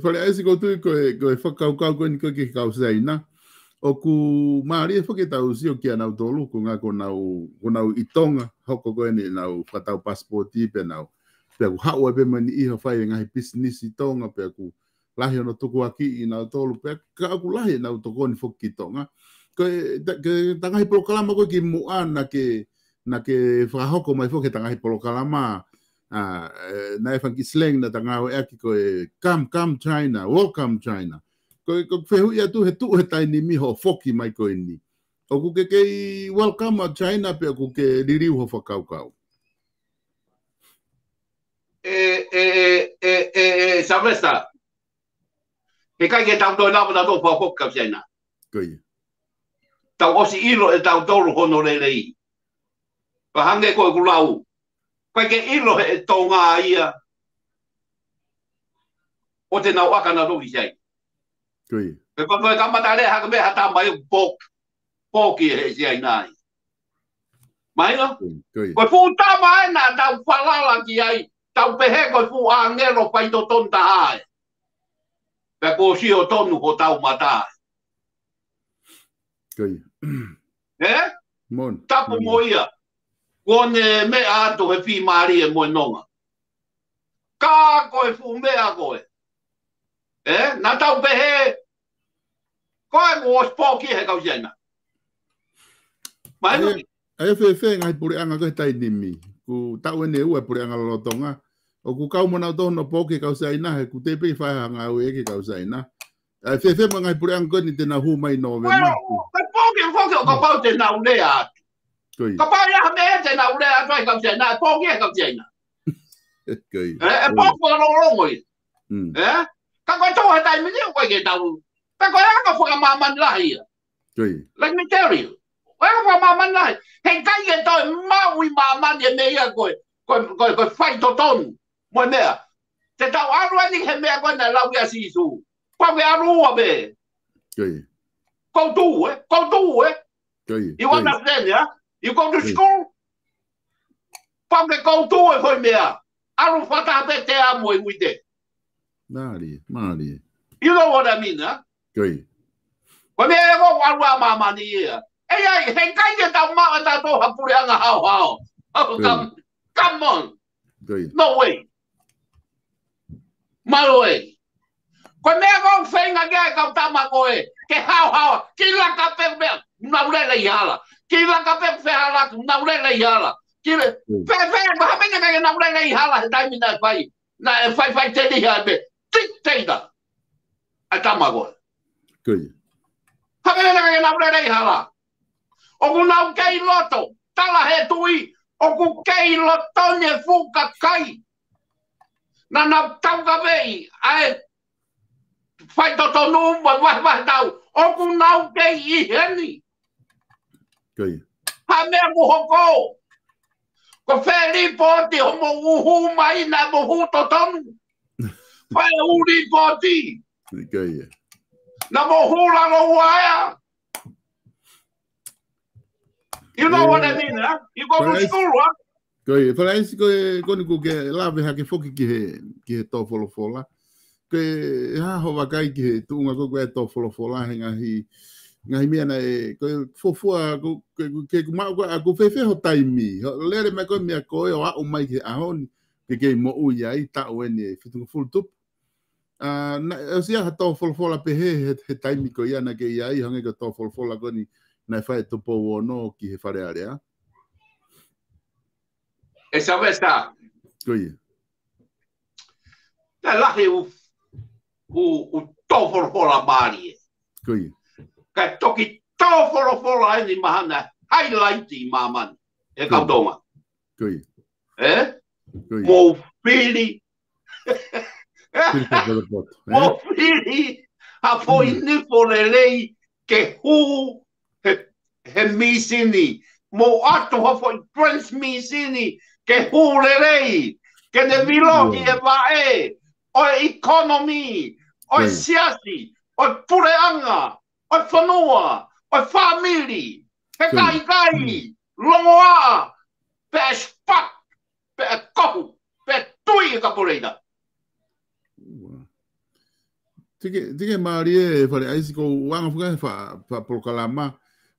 Fale ʻAisi ko tui ko e, ko e fakakaukau ko eni ko e ki he kau Siaina. ʻOku mālie foki ʻetau sio kia nautolu, ko e ngaahi ko nau, ko nau ʻi Tonga, hoko ko eni nau fakatau passport pea nau. Pea ʻoku haʻu ai pē mo e niʻihi ʻo fai e ngaahi pisinisi ʻi Tonga, pea ʻoku lahi hono tukuakiʻi ʻa nautolu pea ka ʻoku lahi ʻenau tokoni foki ki Tonga. Ko e, ta, ke, ta ngaahi polokalama ko e ki muʻa naʻa ke, naʻa ke fakahoko mai foki he ta ngaahi polokalama, ʻa, ē, naʻe fanga kiʻi slang naʻa ta ngāueʻaki ko e come, come China, welcome China. Ko e, ko e fehuʻi atu he tuʻu he taimi ni hoʻo foki mai ko eni. ʻOku ke kei welcome ʻa China pea ʻoku ke liliu hoʻo fakakaukau? E, e, e, e, e, Sylvester. He ʻikai ke tau toe lava nautolu fakahoko kau Siaina. Ko ia. Tau ʻosi ʻilo ʻe tautolu hono lelei. Pea hangē ko ʻeku lau. ʻIkai ke ʻilo ʻe he Tonga ia ʻoku te nau ʻaka nautolu ki Siaina. Ko ia. Pea ko e kamata lea hake mei ha tama ia ʻoku poki. Poki ʻe he Siaina ia. Mahino? Ko ia, ko ia. Ko e fuʻu tama ē naʻa tau falala ki ai, tau pehē ko e fuʻu ʻāngelo faitotonu taha ē. Pea kuo sio tonu hotau mata ē. Ko ia. Ē? Moʻoni. Tapu mo ia. Kuo ne meʻa atu he fiemālie mo e nonga. Ka ko e fuʻu meʻa ko ē. Ē? Naʻa tau pehē, ko e kuo ʻosi poki he kau Siaina. Mahino? ʻA ia, ʻa ia fēfē ngaahi puleʻanga ko e he taimi ni. Kuo taʻu eni ʻe ua e puleʻanga lolotonga. ʻOku kau mo nautolu hono poki he kau Siaina, he ʻoku teʻeki fai ha ngāue ki he kau Siaina. ʻA ia fēfē mo e ngaahi puleʻanga ko eni te nau hū mai ʻi Nōvema. Well, ko e poki, poki ʻo kapau te nau lea atu. Ko ia. Kapau ʻe ʻi ai ha meʻa te nau lea atu ai kau Siaina, ʻe poki e kau Siaina. Ko ia. Ē, ʻe poki fakalongolongo ia. Mm. Ē? Ka ko e tau he taimi ni, ʻoku ʻikai ke tau. Pea ko e anga fakamāmani lahi ia. Ko ia. Let me tell you. Ko e anga fakamāmani lahi. He ʻikai ke toe maʻu ʻi māmani e meʻa ia ko e, ko e, ko e, ko e faitotonu. Mo e meʻa. Te tau ʻalu eni he meʻa ko ē naʻe lau ia ʻa Sīsū. Pau ke ʻalu ua pē. Ko ia. Ko u tuʻu ē, ko u tuʻu ē. Ko ia, You ko ia. understand, yeah? You go to Ko ia. school. Pau ke koutu e foʻi meʻa. ʻAlu fakataha pē te amo e uite. Mālie, mālie. You know what I mean, huh? Ko ia. Ko e meʻa ʻoku ʻalu ʻa māmani ia. ʻE ʻi ai, he ʻikai ke tau maʻu ʻe tautolu ha puleʻanga haohaoa. Oh, Ko ia. come, come on. Ko ia. No way. Malo e. Ko e meʻa ʻoku feinga ke ʻai kau tama ko ē, ke haohaoa, ke laka pē meʻa, nau lele ʻi hala. Ke laka pē fehālaaki, nau lele ʻi hala. Ke le-, Mm. fe-, fe-, ha meʻa ke nau lele ʻi hala, he taimi naʻe fai. Naʻe faifai teliha pē, dictator. ʻA e tama ko ē. Ko ia. Ha meʻa ke nau lele ʻi hala. ʻOku nau kei loto, tala he tuʻi, ʻoku kei loto ni e fuʻu kakai. Naʻa nau taukaveʻi, ʻa e faitotonu mo e vahevahe tau, ʻoku nau kei ʻi heni. Ko ia. Ha meʻa ʻoku hoko. Ko fē lipooti hoʻomo hū mai naʻa mo hū totonu. Fai ʻū lipooti. Ko ia. Naʻa mo hū lalo ua ea. You know what I mean, huh? You go to Fale ʻAisi, school, huh? Ko ia, Fale ʻAisi ko e, ko eni ʻoku ke lave hake foki ki he, ki he tō folofola. Ko e hā hoʻo vakai ki he tuʻunga ko ē ko e tō folofola he ngaahi, ngaahi meʻa naʻe, ko e fuofua, ko, ko, ko, ke maʻu ko ē, ʻoku fēfē ho taimi, hoʻo lele mai ko ē meʻa ko ē ʻo aʻu mai ki he ʻaho ni, ke kei moʻui ai, taʻu eni ʻe fitungofulu tupu. ʻA, naʻe ʻosi ʻi ai ha tō folofola pehē he, he, he taimi ko ia naʻa ke ʻi ai, hangē ko e tō folofola ko eni naʻe fai ʻe Tupou Ono ki he Fale Alea. ʻE Sylvester. Ko ia. Naʻe lahi ʻū, ʻū, ʻū tō folofola mālie. Ko ia. Ka toki tō folofola eni mahalo naʻe highlight ʻi māmani. ʻE Ko ia. kau Tonga. Ko ia. Ē? Ko ia. Mou fili. Fili fakapotopoto, ē? Mou fili ha foʻi Mm. nifo lelei ke hū he, he mīsini. Mou ʻoatu ha foʻi transmīsini ke hū lelei. Ke ne vilo ki Wow. e vaʻe ʻo e economy, ʻo e Right. siasi, ʻo e puleʻanga, ʻo e fonua, ʻo e fāmili, he Right. kaikai, Mm. longoaʻa, pea spark, pea kohu, pea tui e kapuleita. Ua. Tike, tike mālie e Fale ʻAisi ko e anga fuka he fa, fa polokalama,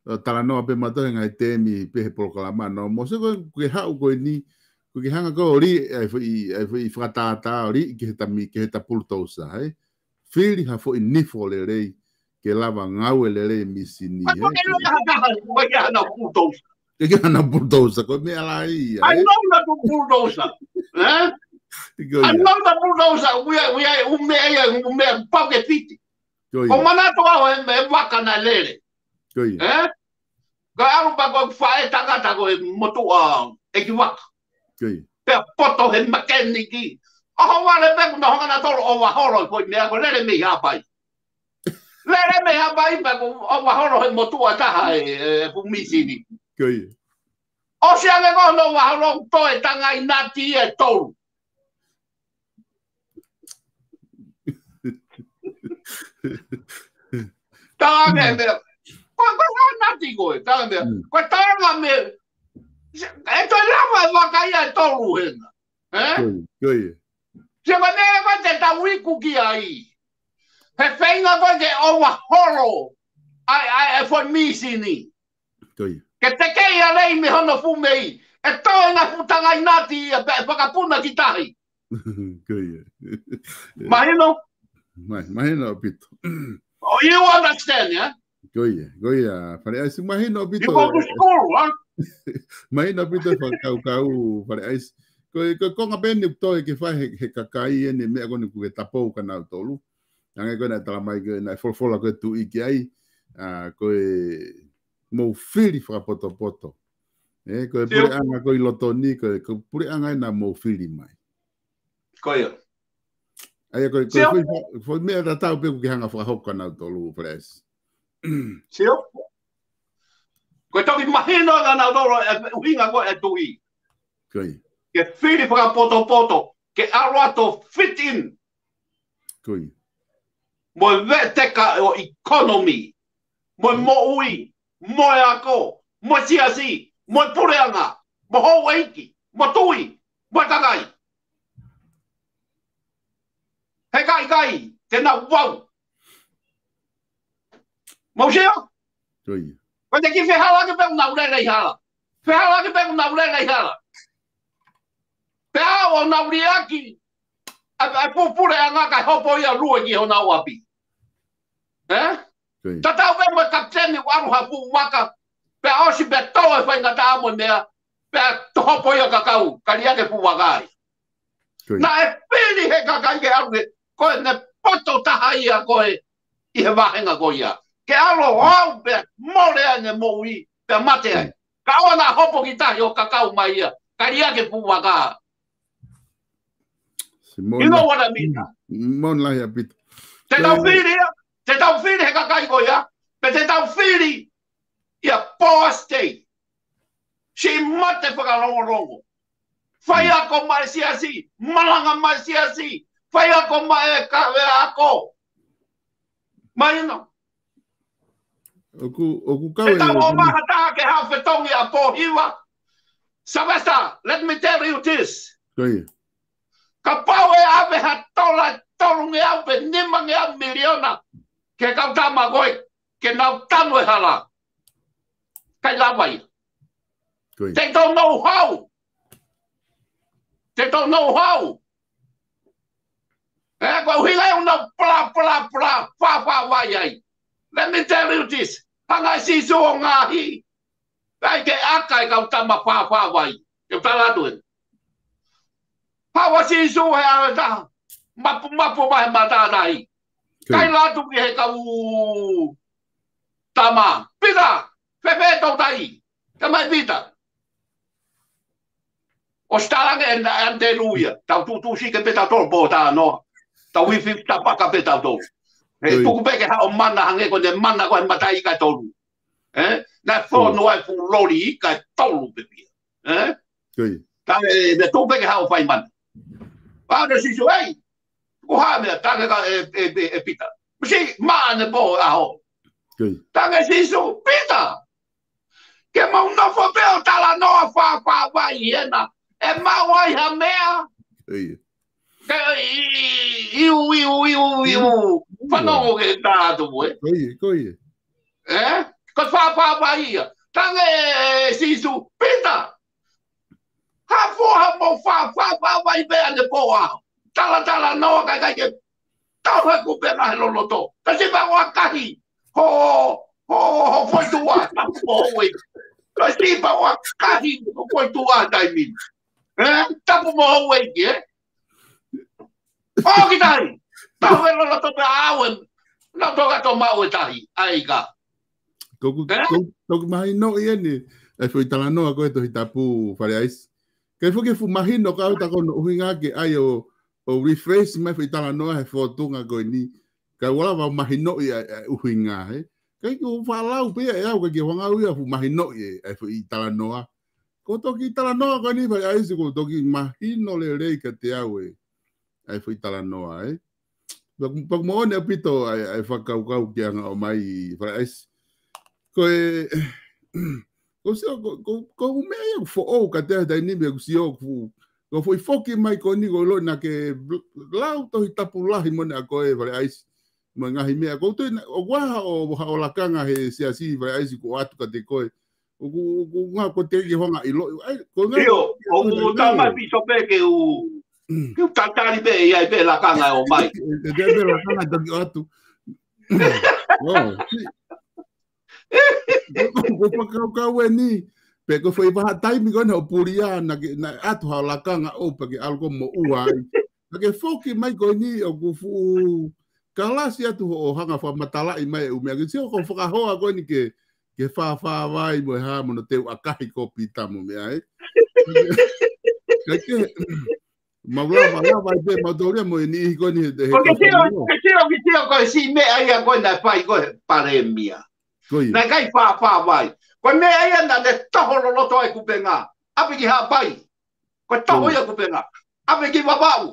ʻo talanoa pē mautolu he ngaahi temi pē he polokalama. No, mo se ko ke haʻu ko eni, ko ke hanga ko ē ʻo li, ai foʻi, ai foʻi fakatātā ʻo li, ki he tami, ki he tapulu tousa, hai? Fili ha foʻi nifo lelei, ke lava ngāue lelei e mīsini, Ko hai? ke lava ha taha, ko hai ke hana bulldozer? Ke ke hana bulldozer, ko e meʻa lahi ia, I ē? know the bulldozer. Ē? Ko I ia. know the bulldozer. We are, we are, ʻū meʻa ia, ʻū meʻa pau ke fiti. Ko Ko ia. manatu au e, e vaka naʻe lele. Ko ia. Ē? Ka ʻalu pē ko e faʻē tangata ko e motuʻa ʻeikivaka. Ko ia. Pea poto he makeniki. ʻOhovale pē kuo nau hanga nautolu ʻo vaholo ko e meʻa ko e lele mei Haʻapai. Lele mei Haʻapai pea kuo vaholo he motuʻa taha e, e fuʻu mīsini. Ko ia. ʻOsi ange ko hono vaholo toe tangai nati e tolu. Talange meʻa. Ko, ko e nati ko e, talange meʻa. Mm. Ko e talange meʻa. ʻE toe lava e vaka ia e tolu hena. Ē? Ko ia, ko ia. Sia ko e meʻa ko ē te tau iku ki ai. He feinga ko ē ke ʻo vaholo. ʻAi, ʻai, e foʻi mīsini. Ko ia. Ke teke ia lei mei hono fuʻu mei. ʻE toe ngaahi fuʻu tangai nati ia pea ʻe fakapuna ki tahi. Ko ia. Mahino? Mai, mahino ʻaupito. Oh, you understand, yeah? Ko ia, ko ia, Fale ʻAisi, mahino ʻaupito. You go to school, huh? Mahino ʻaupito e fakakaukau, Fale ʻAisi. Ko e, ko e konga pē eni ʻoku toe ke fai he, he kakai eni meʻa ko eni ʻoku ke tapou kia nautolu. Hangē ko e naʻe tala mai ko e naʻe folofola ko e tuʻi ki ai, ʻa, ko e mou fili fakapotopoto. Ē, ko e Sio. puleʻanga ko ē ʻi loto ni, ko e, ko e puleʻanga ē naʻa mou fili mai. Ko ia. ʻA ia ko e, ko e Sio. foʻi, foʻi meʻa tatau pē ʻoku ke hanga fakahoko kia nautolu, Fale ʻAisi. Sio. Ko e toki mahino kia nautolu e ʻuhinga ko ē e tuʻi. Ko ia. Ke fili fakapotopoto, ke ʻalu atu ʻo fit in. Ko ia. Mo e veʻeteka ʻo e economy. Mo e moʻui. mo e ako, mo e siasi, mo e puleʻanga, mo houʻeiki, mo tui, mo e kakai. He kaikai te nau vau. Mou sio? Ko ia. Ko e kiʻi fehālaaki pē ʻoku nau lele ʻi hala. Fehālaaki pē ʻoku nau lele ʻi hala. Pea ʻoku nau liʻaki ʻa e, ʻa e pu-, puleʻanga kae hopo ia ʻo lue ki honau ʻapi. Ē? Ko ia. Tatau pē mo e kapiteni ʻoku ʻalu ha fuʻu vaka, pea ʻosi pea tō e faingataʻa mo e meʻa, pea toe hopo ia ʻo kakau, kae liʻaki e fuʻu vaka ia. Ko ia. Naʻe fili he kakai ke ʻalu ke, ko ʻene poto taha ia ko ē ʻi he vāhenga ko ia. Ke ʻalu ʻo aʻu pea mole ai ʻene moʻui, pea mate ai. Ko ia. Ka ʻoua naʻa hopo ki tahi ʻo kakau mai ia, kae liʻaki e fuʻu vaka. Simona. You know what I mean? Mm, moʻoni lahi ʻaupito. Te tau fili ia, te tau fili he kakai ko ia, pe te tau fili ia Poasi Tei. Siʻi mate fakalongolongo. Faiako maʻa e siasi, malanga maʻa e siasi, faiako maʻa e kaveinga ako. Mahino. ʻOku, ʻoku kau e tau ʻo mahata ke haʻu fetongi ʻa Pōhiva. Sylvester, let me tell you this. Ko ia. Kapau ʻe ʻave ha tola ʻe tolungeau pe nimangeau miliona ki he kau tama ko ē, ke nau tanu e hala. ʻIkai lava ia. Ko ia. They don't know how. They don't know how. Ē, ko e ʻuhinga ia ʻoku nau pula, pula, pula, fāfā vai ai. Let me tell you this. Hanga ʻe Sīsū ʻo ngaohi. ʻIkai ke ʻaka e kau tama fāfā vai. Ke u tala atu ē. Haʻu ʻa Sīsū he ʻaho ʻe taha. Mapu, mapu mai he matātahi. Ko ia. Kaila atu ki he kau tama. Pita, fēfē tau tai? Tamai Pita. ʻOsi talaange ʻe ʻAnitelū ia. Tau tuʻutuʻusi ke pē tautolu pōtalanoa. Tau ifi tapaka pē tautolu. He Ko ia. tuku pē ke haʻu ʻo mana hangē ko ʻene mana ko ē he mataʻi ika ʻe tolu. Ē? Naʻe fonu ai e fuʻu loli ika ʻe tolu pē pia. Ē? Ko ia. Talaange ʻe, naʻe tuku pē ke haʻu ʻo fai mana. Pea ʻalu ʻa Sīsū, ei, ko e hā e meʻa, talaange kia, ē, ē, ē, ē Pita. Masi, maʻa ʻene pō ʻaho. Ko ia. Talaange ʻe Sīsū, Pita, ke mou nofo pē ʻo talanoa fāfā vai hena. ʻE maʻu ai ha meʻa. Ko ia. Ke i, i, iu, iu, iu, iu. Fanongo ke tā atu ē. Ko ia, ko ia. Ē? Ko e fāfā vai ia. Talaange ʻe Sīsū, Pita, hā fua ha mou fāfā vai pē ʻanepō ʻaho. Talatalanoa kae ʻikai ke tau he kupenga he loloto. Ka sipa ʻoku ʻakahi ho, ho, ho foʻituʻa, tapu mo houʻeiki. Ka sipa ʻoku ʻakahi ho foʻituʻa he taimi ni. Ē? Tapu mo houʻeiki, ē? ʻO ki tahi. Tau he loloto pē ʻaʻau ē. Naʻa tau ka tau maʻu e tahi. ʻAi ka. Ko ʻeku, Ē? ko, ko ʻeku mahinoʻi eni, ʻa e foʻi talanoa ko ē Tohi Tapu Fale ʻAisi. Kae foki fuʻu mahino ka au ta ko hono ʻuhinga ke ʻai ʻo, ʻo rephrase mai foʻi talanoa he fōtunga ko eni. Kae ʻoua lava ʻo mahinoʻi ʻa e, ʻa e ʻuhinga, ē. Kae ʻoku ou faʻa lau pē ia ʻe au, ʻikai ke u hanga au ia ʻo fuʻu mahinoʻi ʻa e, ʻa e foʻi talanoa. Ko e toki talanoa ko eni Fale ʻAisi, ko e toki mahino lelei kiate au ē. ʻA e foʻi talanoa, ē. Pea ʻoku, pea ʻoku moʻoni ʻaupito ʻa e, ʻa e fakakaukau ke hanga ʻo ʻomai ʻi Fale ʻAisi. Ko e, ko e sio, ko, ko, ko e meʻa ia ʻoku foʻou kiate au he taimi ni, meʻa ʻoku sio ʻoku, ko e foʻi foki mai ko eni ko e ʻilo naʻa ke lau Tohi Tapu lahi moʻoni ʻa koe Fale ʻAisi. Mo e ngaahi meʻa, ko e toe na, ʻoku ʻi ai haʻo, haʻo lakanga he siasi Fale ʻAisi kuo ʻoatu kiate koe. ʻOku, ʻoku ngā ko e teʻeki ke u hanga ʻo ʻiloʻi. ʻAi, ko e ngā ʻIo, ko e ʻoku ngā tama pē. Pisope ke u, ke u tatali pē, ʻi ai pē lakanga ʻe ʻomai. ʻE, ʻe, ʻe, pē lakanga taki ʻoatu. ʻO, si. Ko, ko, ko e fakakaukau eni. Pea ko e foʻi vahaʻa taimi ko ena ʻo pulia, naʻa ke, naʻe ʻoatu haʻo lakanga ʻo pea ke ʻalu ko ē ʻo moʻua ai. Naʻa ke foki mai ko eni ʻoku fuʻu kalasi atu hoʻo hanga ʻo fakamatalaʻi mai e ʻū meʻa. Ke sio ko e fakahoa ko eni ke, ke fāfā vai mo e hā mo hono teu ʻakahi ko Pita mo e meʻa, ē. Kae ke, mau lava, lava ai pē, mau taulia mo e niʻihi ko eni he, he Ko ke kau sio, fānau. Ke sio, ke sio ko e siʻi meʻa ia ko ē naʻe fai ko ē he palēmia. Ko ia. Naʻe ʻikai fāfā vai. Ko e meʻa ia naʻa ne toho loloto ai kupenga. ʻAve ki Haʻapai. Ko e toho ia kupenga. ʻAve ki Vavaʻu.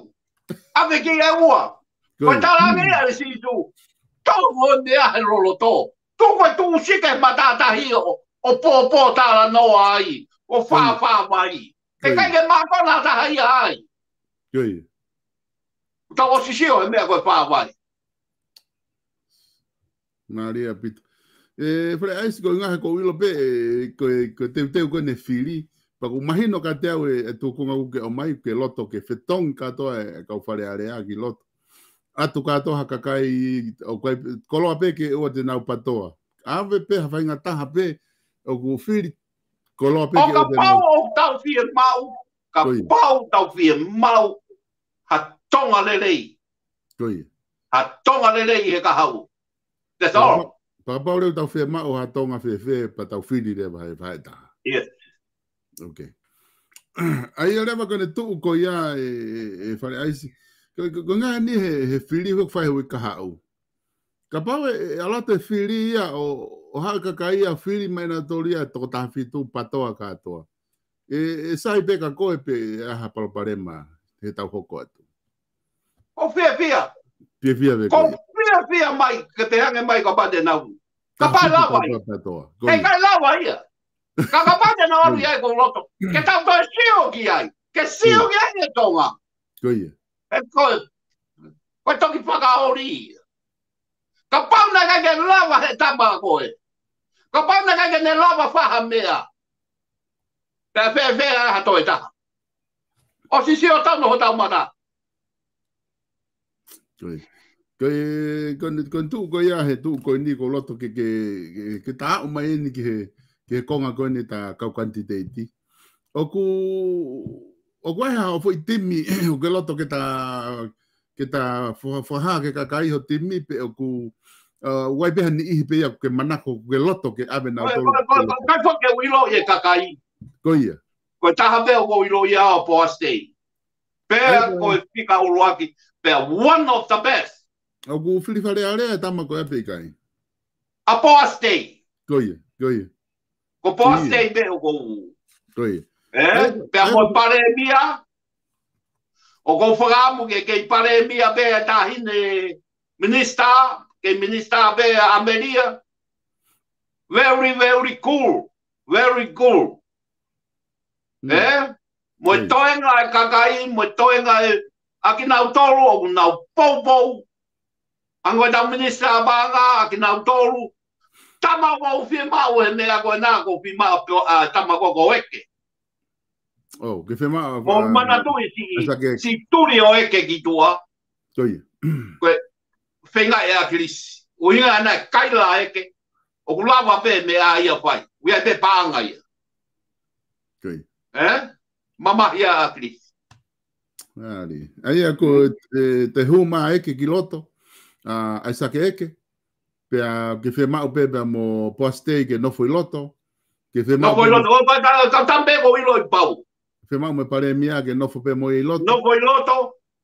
ʻAve ki ʻEua. Ko e talaange ia ʻe Sīsū. Toho e meʻa he loloto. Tuku e tuʻusi ki he matātahi ʻo, ʻo pōpō talanoa ai, ʻo fāfā mai. ʻIkai ke mākona taha ia ai. Tau ʻosi sio he meʻa ko e fāfā. Mālie ʻaupito. ʻE, Fale ʻAisi, ko e ngaahi ko ʻilo pē, ʻe, ko e, ko e teuteu ko eni fili. Pea ʻoku mahino kiate au ʻe, ʻe tuʻunga ʻoku ke ʻomai, ke loto ke fetongi kātoa e, e kau Fale Alea ki loto. ʻAtu kātoa ha kakai, ʻoku ʻikai, koloa pē ke ʻoua te nau patoa. ʻAve pē ha faingataʻa pē, ʻoku fili, koloa pē ke ʻoua te nau. Kapau ʻoku tau fiemaʻu, kapau tau fiemaʻu, ha Tonga lelei. Ha Tonga lelei he kahaʻu. That's all. Pea kapau leva tau fiemaʻu ha Tonga fēfē, pea tau fili leva he vahe taha. Yes. ʻAi ia leva ko ʻene tuʻu ko ia ʻe, ʻe, ʻe Fale ʻAisi. Ko, ko, ko e ngaahi ʻeni he, he fili ʻoku fai he uike kahaʻu. Kapau ʻe, ʻe ʻalu atu e fili ia ʻo, ʻo haʻu e kakai ia fili mai nautolu ia toko taha fitu patoa kātoa. ʻE, ʻe sai pē ka ko e pē ʻe ʻi ai ha palopalema he taʻu hoko atu. ʻOku fiefia. Fiefia pē ko ia. ʻOku fiefia mai, ke te hangē mai ka pate nau. Kapau lava ia. He ʻikai lava ia. Ka kapau te nau ʻalu ia ʻi hoku loto. Ke tau toe sio ki ai. Ke sio ki ai e Tonga. Ko ia. He ko e, ko e toki fakaoli ia. Kapau naʻe ʻikai ke lava he tama ko ē. Kapau naʻe ʻikai ke ne lava fai ha meʻa. Pea fēfē ha toe taha. ʻOsi sio tau no ho tau mata. Ko e, ko e, ko e, ko e tuʻu ko ia he tuʻu ko eni ʻoku ou loto ke, ke, ke, ke ta aʻu mai eni ki he, ki he konga ko eni ta kau kanititeiti. ʻOku, ʻoku ʻi ai ha foʻi timi, ʻoku ke loto ke ta, ke ta fa-, fakahā ki he kakai ho timi pe ʻoku, uh, ʻoku ʻi ai pē ha niʻihi pē ia ʻoku ke manako, ʻoku ke loto ke ʻave nautolu. Ko e, ko e, ko e, ko e, ʻikai foki ke u ʻilo ʻi he kakai. Ko ia. Ko e taha pē ʻoku ou ʻilo ia ʻa Poasi Tei. Pea ko e fika ʻuluaki, pea one of the best. ʻOku fili Fale Alea e tama ko ē pe ʻikai? ʻA Poasi Tei. Ko ia, ko ia. Ko Poasi Tei pē ʻoku ou. Ko ia. Ē, pea mo e palēmia. ʻOku ou fakaʻamu ke kei palēmia pē ʻa e taʻahine minisitā, kei minisitā pē ʻa ʻAmelika. Very, very cool. Very cool. Ē? Mo e toenga e kakai, mo e toenga e, ʻa kinautolu ʻoku nau poupou. ʻA e ngaahi tau minisitā paʻanga, ʻa kinautolu. Tama ʻoku ou fiemaʻu he meʻa ko ena, ʻoku ou fiemaʻu pē ʻa e tama ko ē ko ʻEke. ʻOku ou fiemaʻu, ʻoku ou manatuʻi siʻi, siʻi tuli ʻo ʻEke ki tuʻa. Ko ia. Ko e feinga ʻe ʻAkilisi. ʻUhinga ʻana e kaila ʻEke. ʻOku lava pē meʻa ia fai. ʻOku ʻi ai pē paʻanga ia. Ko ia. Ē? Mamahi ʻa ʻAkilisi. ʻAi. ʻAi ia ko e, te hū mai ʻEke ki loto. ʻA, ʻAisake ʻEke. Pea ke fiemaʻu pē pea mo Poasi Tei ke nofo ʻi loto. Ke fiemaʻu nofo ʻi loto. ʻO ka, ka, ka tampe ko ʻilo ʻi pau. Fiemaʻu mo e palēmia ke nofo pē mo ʻi loto. Nofo ʻi loto.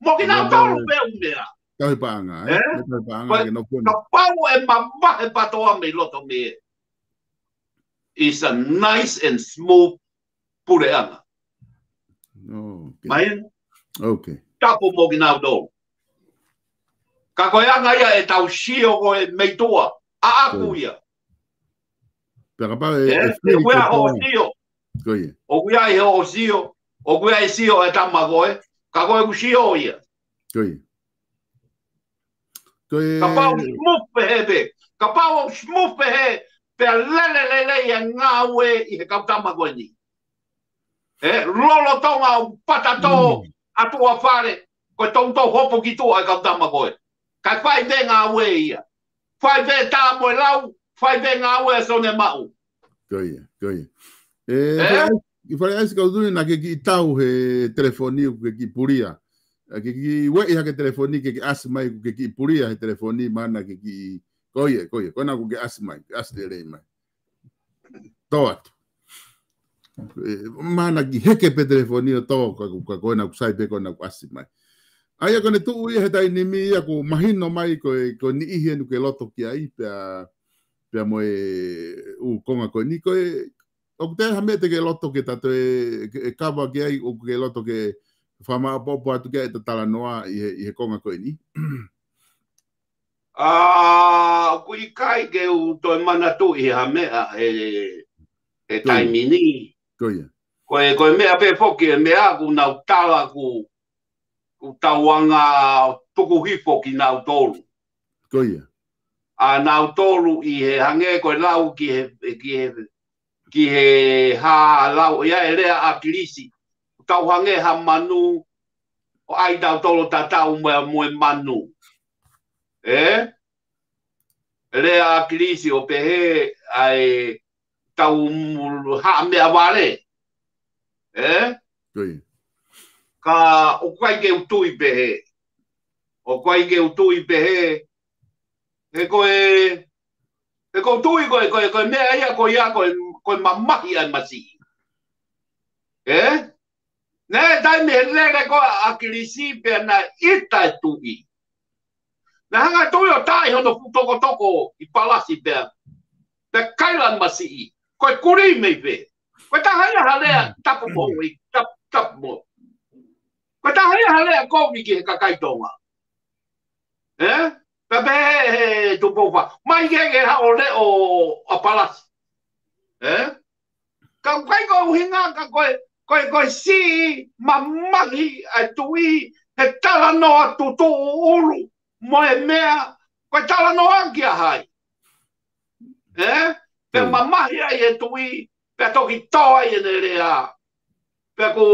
Mo kinautolu pē ʻoku meʻa. Tauhi paʻanga, ē? Ē? Mo tauhi paʻanga ke nofo. Kapau ʻe mavahe patoa mei loto mei ē. It's a nice and smooth puleʻanga. Mai? Tapu mo kinautolu. Ka ko e anga ia ʻetau sio ko ē mei tuʻa. ʻAʻaku ia. Pea kapau ē, ē, ʻe fili ʻoku ʻi ai hoʻo sio. Ko ia. ʻOku ʻi ai hoʻo sio. ʻOku ʻi ai sio e tama ko ē. Ka ko ʻeku sio ia. Ko ia. Ko e kapau smooth pehē pē. Kapau smooth pehē. Pea lele lelei e ngāue ʻi he kau tama ko eni. Ē, lolotonga ʻoku patatō ʻa tuʻa fale. Ko e toutou hopo ki tuʻa e kau tama ko ē. Kae fai pē ngāue ia. Fai pē tā mo e lau. Fai pē ngāue ʻa Sone Maʻu. Ko ia, ko ia. Ē, ē? Fale ʻAi-, ʻi Fale ʻAisi kau tui naʻa ke kiʻi tau he telefoni ʻoku ke kiʻi pulia. ʻA ke kiʻi ueʻi hake telefoni ke ke ʻasi mai ʻoku ke kiʻi pulia he telefoni mana ke kiʻi, ko ia, ko ia, ko ena ʻoku ke ʻasi mai, ke ʻasi lelei mai. Tō atu. Ē, mana kiʻi heke pē telefoni ʻo tō, ka, ka, ko ena ʻoku sai pē ko ena ʻoku ʻasi mai. ʻAi ia ko ʻene tuʻu ia he taimi ni ia ʻoku mahino mai ko e, ko e niʻihi ʻeni ʻoku ke loto ki ai, pea, pea mo e ʻū konga ko eni ko e, ʻoku ʻi ai ha meʻa te ke loto ke ta toe, ke, ʻe kava ki ai, ʻoku ke loto ke fakamaʻopoʻopo atu ki ai ʻeta talanoa ʻi he, ʻi he konga ko eni. ʻA, ʻoku ʻikai ke u toe manatuʻi ha meʻa he, he Ko ia. taimi ni. Ko ia. Ko e, ko e meʻa pē foki e meʻa ʻoku nau tala ʻoku, ʻoku tau anga tuku hifo kinautolu. Ko ia. ʻA nautolu ʻi he hangē ko e lau ki he, ki he, ki he hā lau ia e lea ʻa ʻAkilisi. Tau hangē ha manu, ʻo ʻai tautolu tatau mo e, mo e manu. Ē? E lea ʻa ʻAkilisi ʻo pehē ʻa e tau mu-, haʻa meʻavale. Ē? Ko ia. Ka ʻoku ʻikai ke u tui pehē. ʻOku ʻikai ke u tui pehē. He ko e, he ko u tui ko e, ko e, ko e meʻa ia, ko ia, ko e, ko e mamahi ʻa e masiʻi. Ē? Naʻe taimi he lele ko ē ʻa ʻAkilisi pea naʻe ʻita e tuʻi. Naʻe hanga e tuʻi ʻo taaʻi hono fuʻu tokotoko ʻi palasi pea, pea kaila e masiʻi. Ko e kulī mei fē? Ko e taha ia ha lea tapu mo, ʻi tapu, tapu mo. Ko e taha ia ha lea kovi ki he kakai Tonga. Ē? Pea pehē he, he Tupou Fā. Mai ke ke haʻo leʻo ʻa palasi. Ē? Ka ʻoku ʻikai ko e ʻuhinga ka ko e, ko e, ko e siʻi mamahi ʻa e tuʻi he talanoa tutuʻu ʻulu mo e meʻa, ko e talanoa kia hai. Ē? Pea Mm. mamahi ai e tuʻi, pea toki tō ai ʻene lea. Pea ko,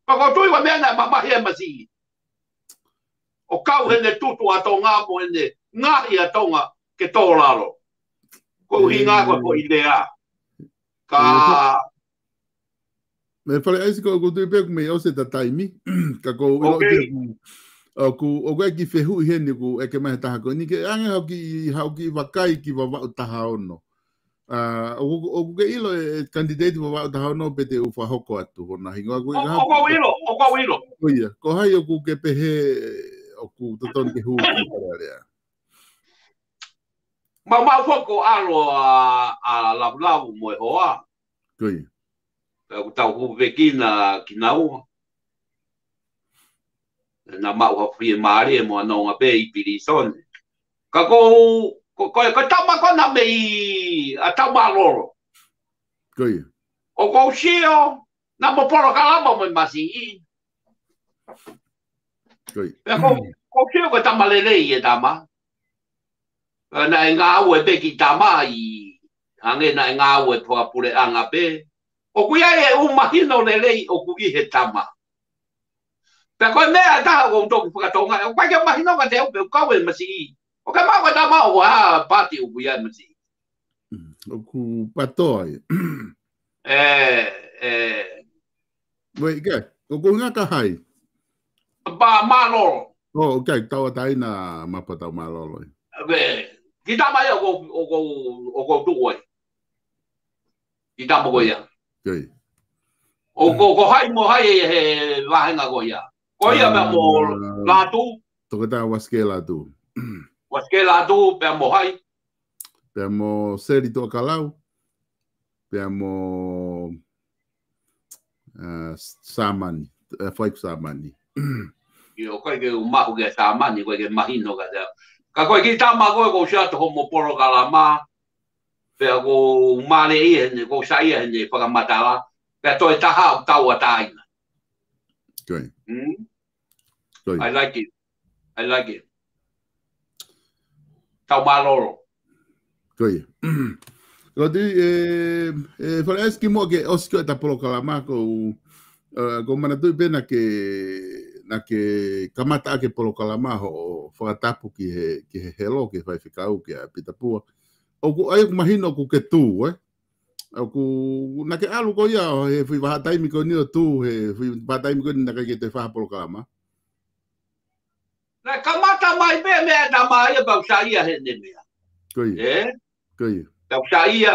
pea ko e tuʻi ko e meʻa naʻe mamahi ai e masiʻi. ʻO kau heʻene tutu ʻa Tonga mo ʻene ngaohi ʻa Tonga ke tō lalo. Ko e ʻuhinga ko e Mm. foʻi lea. Ka Mm. Meʻa Fale ʻAisi ko ʻoku tui pē ʻoku mei ʻosi ʻeta taimi. Ka ko u ʻilo Ok. pē ʻoku, ʻoku, ʻoku ʻi ai e kiʻi fehuʻi heni ʻoku ʻeke mai he taha ko eni ke ʻange haʻo kiʻi, haʻo kiʻi vakai ki Vavaʻu taha ono. ʻA, ʻoku, ʻoku ke ʻilo e, e candidate Vavaʻu taha ono pe te u fakahoko atu, hono hingoa ko e ʻO, ʻoku ou ʻilo, ʻoku ou ʻilo. Ko ia, ko hai ʻoku ke pehē, ʻoku totonu ke hū ki Fale Alea. Mau, mau foki ʻo ʻalu ʻa, ʻa Lavulavu mo e hoa. Ko ia. Pea ʻoku tau hūfekina kinaua. Naʻa mau ha fiemālie mo e nonga pē ʻi pilīsone. Ka ko, ko, ko, ko e tama ko ena mei ʻa Taumalolo. Ko ia. ʻOku ou sio, naʻa mo polokalama mo e masiʻi. Ko ia. Pea ko, ʻoku ou sio ko e tama lelei e tama. Pea naʻe ngāue pē ki tama ʻi, hangē naʻe ngāue fakapuleʻanga pē. ʻOku ʻi ai e ʻū mahino lelei ʻoku ʻi he tama. Pea ko e meʻa ʻe taha ʻoku ou toki fakatonga, ʻoku ʻikai ke mahino kiate au pe ʻoku kau e masiʻi. ʻOku ke maʻu ko e tama ʻoku ʻi ai ha paati ʻoku ʻi ai e masiʻi. Mm, ʻoku patoa ia. ʻE, ʻe. Wei, ke, ʻoku ʻuhinga kia hai? Pea Malolo. Oh, ok, tauʻatāina Mapa Taumalolo. Wei, kiʻi tama ia ʻoku, ʻoku, ʻoku tuʻu ai. Kiʻi tama ko ia. Ok. ʻO ko, ko hai mo hai ʻi he vāhenga ko ia. Ko ia pea mo Ah, Lātū. Toketā Uasikē Lātū. Uasikē Lātū, pea mo hai. Pea mo Seli Tuʻakalau. Pea mo, ah, Sāmani. Eh, Faiku Sāmani. ʻIo, ʻoku ʻikai ke u maʻu kia Sāmani, ʻoku ʻikai ke mahino kiate au. Ka ko e kiʻi tama ko ē ʻoku ou sio atu hoʻomo polokalama. Pea ʻoku ou mālieʻia heni, ʻoku ou saiʻia heni fakamatala. Pea toe taha ʻoku tauʻatāina. Good. Mm? Good. I like it. I like it. Taumalolo. Ko ia. Ko ti, e, e, Fale ʻAisi kimuʻa ke ʻosi ko ē ʻeta polokalama ko u, e, ʻoku ou manatuʻi pē naʻa ke, naʻa ke kamata ʻaki e polokalama hoʻo fakatapu ki he, ki he helo, ki he faifekau, kia Pita Pua. ʻOku ʻai ʻoku mahino ʻoku ke tū, ē? ʻOku, naʻa ke ʻalu ko ia, he foʻi vahaʻa taimi ko eni ʻo tū, he foʻi vahaʻa taimi ko eni naʻe ʻikai ke toe fai ha polokalama. Naʻe kamata mai pē meʻa ʻa e tama ia pea u saiʻia heʻene meʻa. Ko ia. Ē? Ko ia. Pea u saiʻia.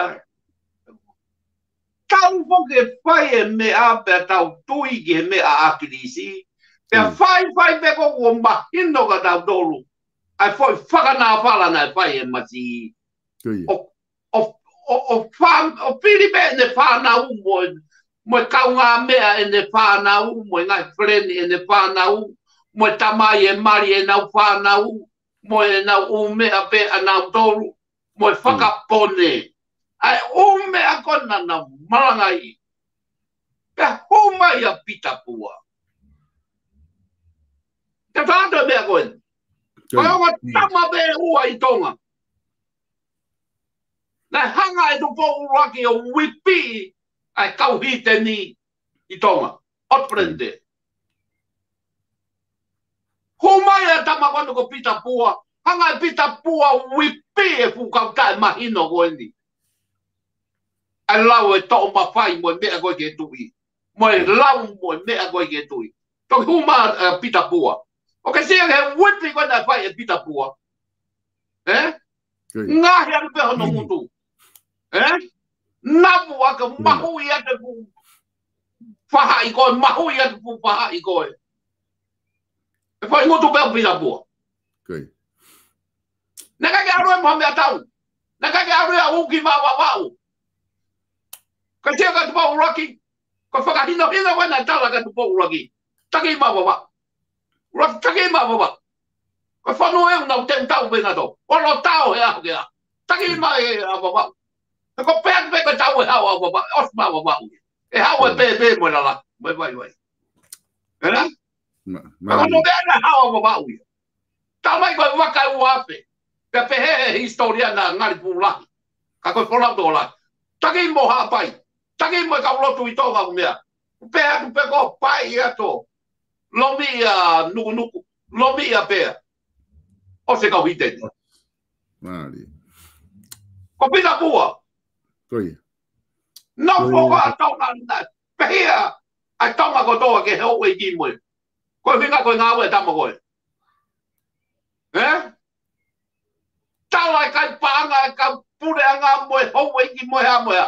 Tau foki ʻo fai e meʻa pea tau tui ki he meʻa ʻa ʻAkilisi. Pea Mm. fai, fai pē ko ē ʻoku mahino kia tautolu. ʻA e foʻi fakanāfala naʻe fai ʻe he masiʻi. Ko ia. ʻO ʻo, ʻo, ʻo fa-, ʻo fili pē ʻene fānau mo, mo e kaungāmeʻa ʻene fānau, mo e ngaahi feleni ʻene fānau, mo e tamai ʻe mali ʻenau fānau, mo ʻenau ʻū meʻa pē ʻanautolu, mo e fakapone. ʻA e ʻū meʻa ko ē naʻa nau malangaʻi. Pea hū mai ʻa Pita Pua. Te u tala atu e meʻa ko eni. Ko e ongo tama pē ʻe ua ʻi Tonga. Naʻe hanga ʻe Tupou ʻUluaki ʻo uipi ʻa e kau hiteni ʻi Tonga. ʻOtu Peleti. Hū mai ʻa e tama ko eni ko Pita Pua. Hanga ʻe Pita Pua ʻo uipi e fuʻu kau taʻemahino ko eni. ʻA e lau e toʻo mafai mo e meʻa ko ē ki he tuʻi. Mo e lau mo e meʻa ko ē ki he tuʻi. Toki hū mai ʻa Pita Pua. ʻOku ke sio ki he uipi ko ē naʻe fai ʻe Pita Pua. Ē? Ngaohi atu pē hono ngutu. Ē? Namu ake mahuʻi atu e fuʻu fahaʻi ko ē, mahuʻi atu e fuʻu fahaʻi ko ē. ʻE fai ngutu pē ʻa Pita Pua. Naʻe ʻikai ke ʻalu ia mo ha meʻatau. Naʻe ʻikai ke ʻalu ia ʻo uki maʻu Vavaʻu. Ka tia ka Tupou ʻUluaki. Ko e fakahinohino ko ē naʻe tala ka Tupou ʻUluaki. Taki maʻu Vavaʻu. ʻUluaki taki maʻu Vavaʻu. Ko e fonu e ʻunau te tau pē nato. ʻO lo tau he ʻaho ke ʻaho. Taki maʻu e ʻa Vavaʻu. He ko e pea pē ko e tau e hao ʻa Vavaʻu. ʻOsi maʻu Vavaʻu. ʻE hao e pēpē mo e lala. Mo e vaivai. Ē? Ma, ma, Ka ko no pea na hao ʻa Vavaʻu ia. Tau mai ko e vaka ua pē. Pea pehē he hisitōlia naʻe ngali pū lahi. Ka ko e folau tō lahi. Taki mo Haʻapai. Taki mo e kau lotu ʻi Tonga ʻo meʻa. Pea atu pē ko pai atu. Lomi ia nukunuku. Lomi ia pea. ʻOsi e kau hiteni. Mālie. Ko Pita Pua. Ko ia. Nofo ko ia. Ko e Tonga na. Pehē ʻa e Tonga kotoa ke he ʻo e ki mo e. Ko e ʻuhinga ko e ngāue ʻa e tama ko ē. Ē? Tala e kai paʻanga e kau puleʻanga mo e houʻeiki mo e hā mo e hā.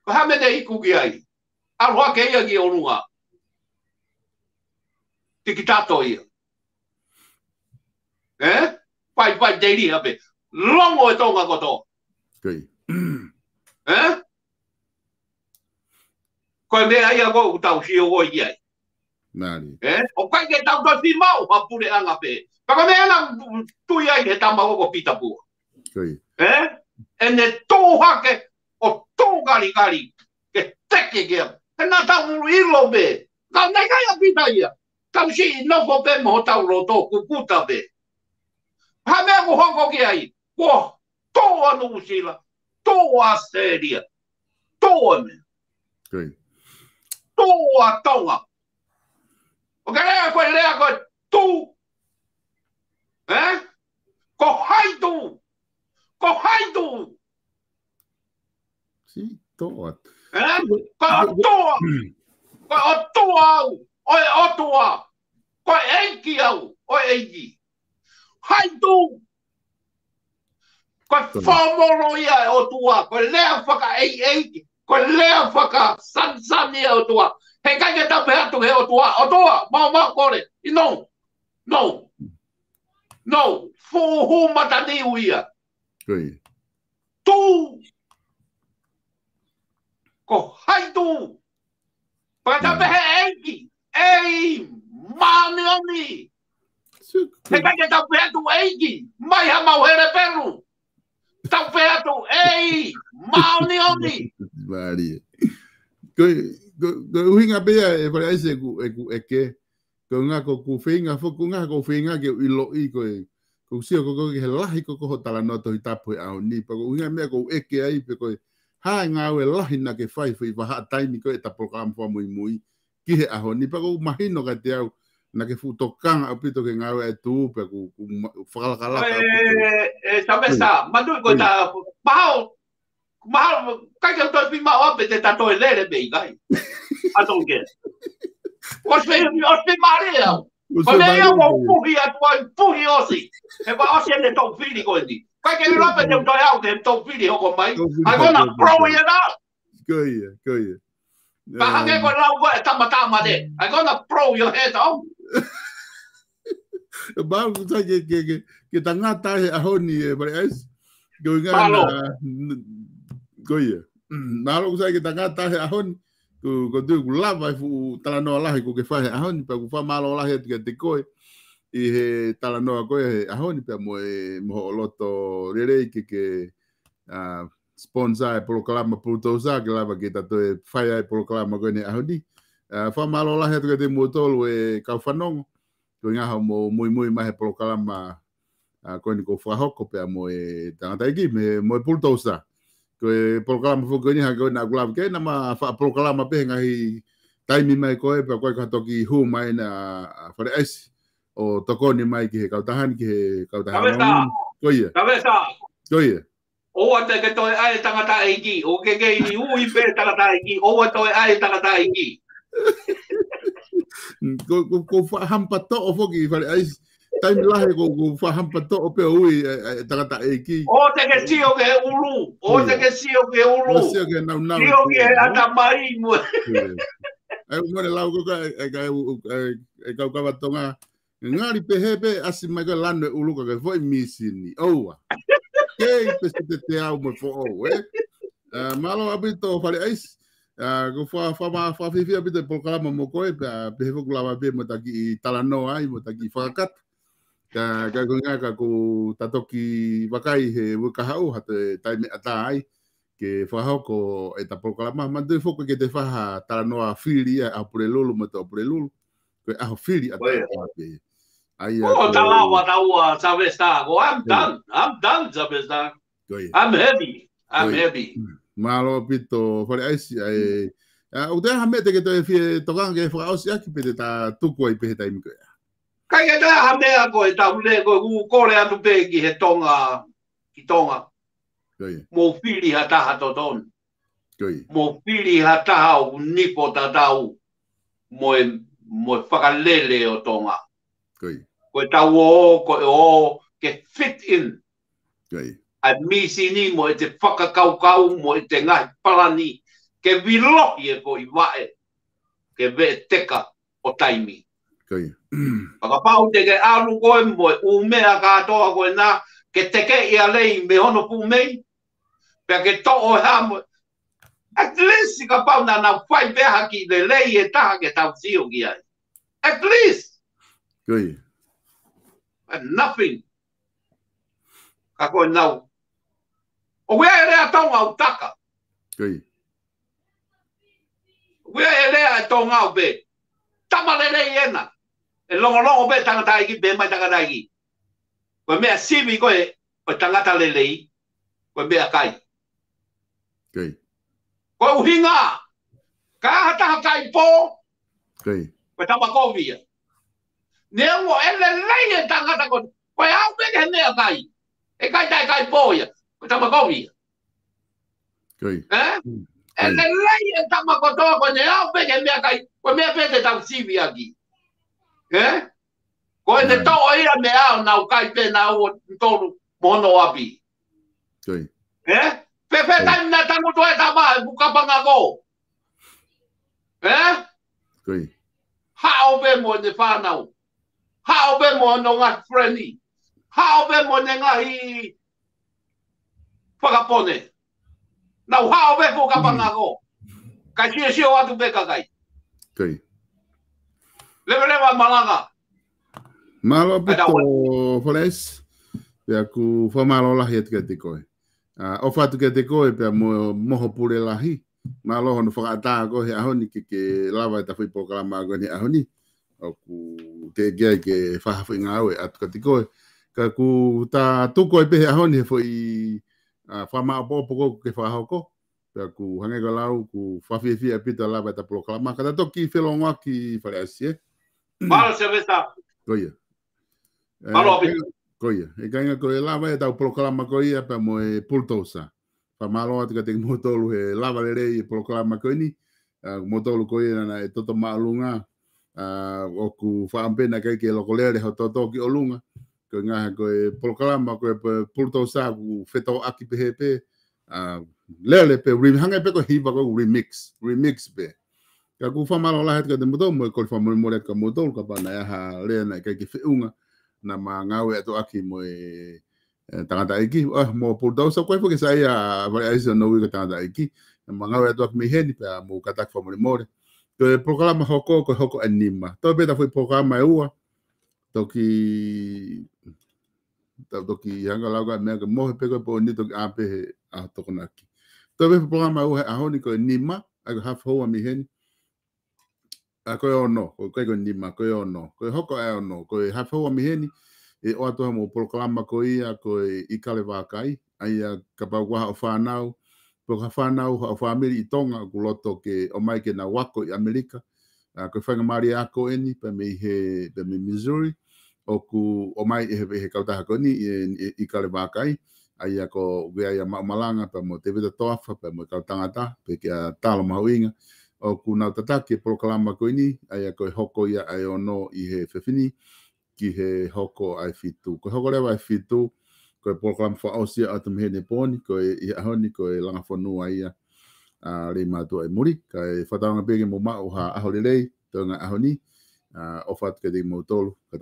Ko e hā e meʻa ne iku ki ai. ʻAlu hake ia ki ʻolunga. Tiki tato ia. Ē? Fai, fai teli ha pē. Longo e Tonga kotoa. Ko ia. Ē? Ko e meʻa ia ko ē ʻoku tau sio ko ē ki ai. Mālie. Ē? ʻOku ʻikai ke tau toe fiemaʻu ha puleʻanga pē. Ka ko e meʻa naʻa ku tui ai he tama ko ē ko Pita Pua. Ko ia. Ē? ʻEne tō hake ʻo tō kalikali ke teke ke. He naʻa tau ʻilo pē. Ka naʻe ʻikai ʻa Pita ia. Tau siʻi nofo pē mo hotau loto kukuta pē. Ha meʻa ʻoku hoko ki ai. Kuo tō ʻa Nuʻusila, tō ʻa ʻAositelēlia, tō ʻa e meʻa. Ko ia. Tō ʻa Tonga. ʻOku ke lea ko e lea ko e tū. Ē? Ko hai tū? Ko hai tū? Siʻi tō atu. Ē? Ko e ʻOtua. Ko e ʻOtua au. ʻO e ʻOtua. Ko e ʻEiki au. ʻO e ʻEiki. Hai tū? Ko e fakamolō ia e ʻOtua, ko e lea fakaʻeiʻeiki, ko e lea fakasanisani e ʻOtua. He ʻikai ke tau pehē atu he ʻOtua, ʻOtua, mau mau kole. ʻIo, no, no, no, fuʻu hū mataniu ia. Ko ia. Tū. Ko hai tū? Pea tau pehē ʻEiki, ʻEi, māʻoniʻoni. He ʻikai ke tau pehē atu ʻEiki, mai ha mau hele pelu. Tau pehē atu ʻEi, māʻoniʻoni. Mālie. Ko, ko, ko e ʻuhinga pē ia ʻe Fale ʻAisi ʻeku, ʻeku ʻeke. Ko e ʻuhinga ko ʻeku feinga, fo, ko e ʻuhinga ko ʻeku feinga ke u ʻiloʻi ko e, ko ʻeku sio ko ē ki he lahi ko ē hoʻo talanoa Tohi Tapu he ʻaho ni. Pea ko e ʻuhinga meʻa ʻoku ou ʻeke ai pē ko e hā e ngāue lahi naʻa ke fai, fai vahaʻa taimi ko ē ʻeta polokalama fakamuimui ki he ʻaho ni. Pea ʻoku mahino kiate au naʻa ke fuʻu tokanga ʻaupito ki he ngāue ʻa e tū, pea ʻoku, ʻoku ma-, fakalakalaka ʻaupito. ʻE, ʻe, Sāmesa, manatuʻi ko e tā, mahalo, mahalo, ʻikai ke u toe fiemaʻu au pē te ta toe lele pē ʻikai. ʻA tō ke. ʻOsi, ʻosi mālie au. Ko e meʻa ia ʻoku ou puhi atu ai, puhi ʻosi. He ʻoku ʻosi ʻene toʻu fili ko eni. ʻIkai ke u lava pē te u toe aʻu ki he toʻu fili hoko mai. I'm gonna blow it up. Ko ia, ko ia. Pea hangē ko e lau ko ē ʻa e tamatama te. I'm gonna blow your head off. Mālō ʻoku sai ke, ke, ke, ke ta ngata he ʻaho ni ʻe Fale ʻAisi. Ko e ʻuhinga naʻa, n-, ko ia. Mālō ʻoku sai ke ta ngata he ʻaho ni. Ko, ko e tuʻu ʻoku lava e fuʻu talanoa lahi ʻoku ke fai he ʻaho ni. Pea ʻoku ou fakamālō lahi atu kiate koe. ʻi he talanoa ko ē he ʻaho ni pea mo e, mo hoʻo loto lelei ke ke, ʻa, sponsor e polokalama Pulutousa ke lava ke ta toe fai ai e polokalama ko eni he ʻaho ni. ʻA, fakamālō lahi atu kiate kimoutolu e kau fanongo. Ko e ʻuhinga hoʻomou muimui mai he polokalama, ʻa, ko eni kuo fakahoko pea mo e tangataʻeiki, mo e, mo e Pulutousa. Ko e polokalama foki ko eni hangē ko ē naʻa ku lave ki ai, naʻa ma faʻa polokalama pē he ngaahi taimi mai ko ē, pea ko e ka toki hū mai ʻa, ʻa Fale ʻAisi ʻo tokoni mai ki he kautaha ni, ki he kautaha Tavesa. Ko ia. Tavesa. Ko ia. ʻOua te ke toe ʻai e tangataʻeiki, ʻoku ke kei ui pē tangataʻeiki, ʻoua toe ʻai e tangataʻeiki. Ko, ko, ko faʻa hampa toʻo foki Fale ʻAisi. Taimi lahi ko, ko faʻa hampa toʻo pē ʻo ui e, e, e tangataʻeiki. ʻOua te ke sio ki he ʻulu, ʻoua te ke sio ki he ʻulu. ʻOua sio ki he naunau. Sio ki he ʻatamai mo e. Ia. ʻE, mo e lau ko ka, e, e, e, e, e kau kava Tonga. Ngali pehē pē ʻasi mai ko e lanu e ʻulu ka ke foʻi mīsini. ʻOua. Kei pē sete teau mo e foʻou, ē? ʻA, mālō ʻaupito Fale ʻAisi. ʻA, ko fa, fa, fa, fiefia ʻaupito e polokalama mo koe, pea, pehē foki lava pē mo ta kiʻi talanoa ai, mo ta kiʻi fakakata. Ka, ka ko e ʻuhinga ka ko ta toki vakai he uike kahaʻu, ha toe taimi ʻatā ai, ke fakahoko e ta polokalama, manatuʻi foki ke te faha talanoa fili ʻa e ʻaho Pulelulu mo e Toʻo Pulelulu. Ko e ʻaho fili ʻa e Ko ia. Taʻata pē. ʻA ia ʻOku ko ta lava taua, Sylvester. Ko I'm Ko ia. done. I'm done, Sylvester. Ko ia. I'm happy. I'm Ko ia. happy. Mālō ʻaupito, Fale ʻAisi, ʻa e, ʻa, ʻoku toe ha meʻa te ke toe fie tokanga ke fakaʻosi ʻaki pe te ta tuku ai pē he taimi ko ia. ʻIkai ke toe ha meʻa ko e tau le ko e ʻoku kole atu pē ki he Tonga, ki Tonga. Ko ia. Mou fili ha taha totonu. Ko ia. Mou fili ha taha ʻoku nifo tatau mo e, mo e fakalele ʻo Tonga. Ko ia. Ko e tau ō, ko e ō, ke fit in. Ko ia. ʻA e mīsini mo e te fakakaukau, mo e te ngaahi palani, ke vilohi e foʻi vaʻe, ke veʻeteka ʻo taimi. Ko ia. Fakapau te ke ʻalu koe mo e ʻū meʻa kātoa ko ena, ke teke ia lei mei hono fuʻu mei, pea ke toʻo e hā mo, at least kapau naʻa nau fai pē ha kiʻi lelei e taha ke tau sio ki ai. At least. Ko ia. But nothing. Ka ko e nau. ʻOku ʻi ai e lea Tonga ʻoku taka. Ko ia. ʻOku ʻi ai e lea ʻa e Tonga ʻo pehē, tama lelei ena. ʻE longolongo pē tangataʻeiki, pehē mai tangataʻeiki. Ko e meʻa sivi ko ē ʻo e tangata lelei, ko e meʻakai. Ko ia. Ko e ʻuhinga, ka ha taha kai pō, Ko ia. ko e tama kovi ia. Neongo ʻe lelei e tangata ko, ko e aʻu pē ki he meʻakai. ʻE kai taʻe kai pō ia, ko e tama kovi ia. Ko ia. Ē? Mm. ʻE Ko ia. lelei e tama kotoa ko ʻene aʻu pē ki he meʻakai, ko e meʻa pē te tau sivi ʻaki. Ē? Ko ʻene Nā. toʻo ia mei ai ʻo nau kai pē nautolu mo hono ʻapi. Ko ia. Ē? Pea, pea Ko ia. taimi naʻe tangutu e tama he fuʻu kapanga ko. Ē? Ko ia. Haʻu pē mo ʻene fānau. Haʻu pē mo hono ngaahi friend. Haʻu pē mo ʻene ngaahi fakapone. Nau haʻu pē fuʻu kapanga ko. Kae siosio atu pē kakai. Ko ia. Leveleva malanga. Mālō ʻaupito, Fale ʻAisi. Pea ʻoku fakamālō lahi atu kiate koe. ʻA, ʻofa atu kiate koe pea mo, mo ho pule lahi. Mālō hono fakaʻatā koe he ʻaho ni ke, ke lava e ta foʻi polokalama ko eni he ʻaho ni. ʻOku teʻeki ai ke faha foʻi ngāue atu kiate koe. Ka ʻoku ta tuku ai pē he ʻaho ni he foʻi, ʻa, fakamāʻopoʻopo ko ē ke fakahoko. Pea ʻoku hangē ko e lau, ʻoku fakafiefia ʻaupito lava e ta polokalama. Ka ta toki felongoaki Fale ʻAisi, ē? Mālō Sylvester. Ko ia. Ē, Mālō ʻaupito. Ko ia. ʻE kāinga ko e lava e tau polokalama ko ia pea mo e Pulutousa. Fakamālō atu kiate kimoutolu he lava lelei e polokalama ko eni. ʻA, moutolu ko ia naʻe toto māʻolunga. ʻA, ʻoku faʻa pē naʻe ʻikai ke loko lele ho toto ki ʻolunga. Ko e ʻuhinga he ko e polokalama ko e Pulutousa ʻoku fetōʻaki pehē pē. ʻA, lele pē, re-, hangē pē ko e hiva ko e remix, remix pē. Ka ʻoku fakamālō lahi atu kiate kimoutolu mo e kole fakamolemole atu kia moutolu kapau naʻe ʻi ai ha lea naʻe ʻikai ke feʻunga, naʻa ma ngāue atu ʻaki mo e, ē, tangataʻeiki, ʻa, mo Pulutousa, ko e foki sai ʻa Fale ʻAisi ʻo nau ui ko e tangataʻeiki, naʻa ma ngāue atu ʻaki mei heni pea mou kātaki fakamolemole. Ko e polokalama hoko, ko e hoko ʻe nima. Toe pē ta foʻi polokalama ʻe ua, toki, tau toki hanga lau ka meʻa ke mohe pē ko e pō ni toki ʻā pē he ʻaho Tokonaki. Toe pē polokalama ʻe ua he ʻaho ni ko e nima, ʻa ia ko e hafe houa mei heni. ʻA ia ko e ono, ko e, ko e nima, ko e ono. Ko e hoko ʻa e ono, ko e hafe houa mei heni, ʻe ʻoatu ha mo e polokalama ko ia, ko e ʻIkale Vākai, ʻa ia kapau ko ha fānau, pe ko ha fānau, ha fāmili ʻi Tonga, ʻoku loto ke ʻomai ke nau ako ʻi ʻAmelika, ʻa ia ko e faingamālie ako eni, pea mei he, pea mei Missouri, ʻoku ʻomai ʻe he, ʻe he kautaha ko eni, ʻi, ʻi, ʻIkale Vākai, ʻa ia ko ʻUvea ia Maʻumalanga, pea mo Tevita Toafa, pea mo e kau tangata, pea kia Talo Mahuʻinga, ʻoku nau tataki e polokalama ko eni, ʻa ia ko e hoko ia ʻa e ono ʻi he efiafi ni, ki he hoko ʻa e fitu. Ko e hoko leva ʻa e fitu, ko e polokalama fakaʻosi ia ʻoatu mei heni he pō ni, ko e ʻi he ʻaho ni, ko e Langa Fonua ia, ʻa Leimātuʻa ʻi muli, kae fakatauange pē ke mou maʻu ha ʻaho lelei, toenga ʻaho ni, ʻa, ʻofa atu kiate kimoutolu, ka tau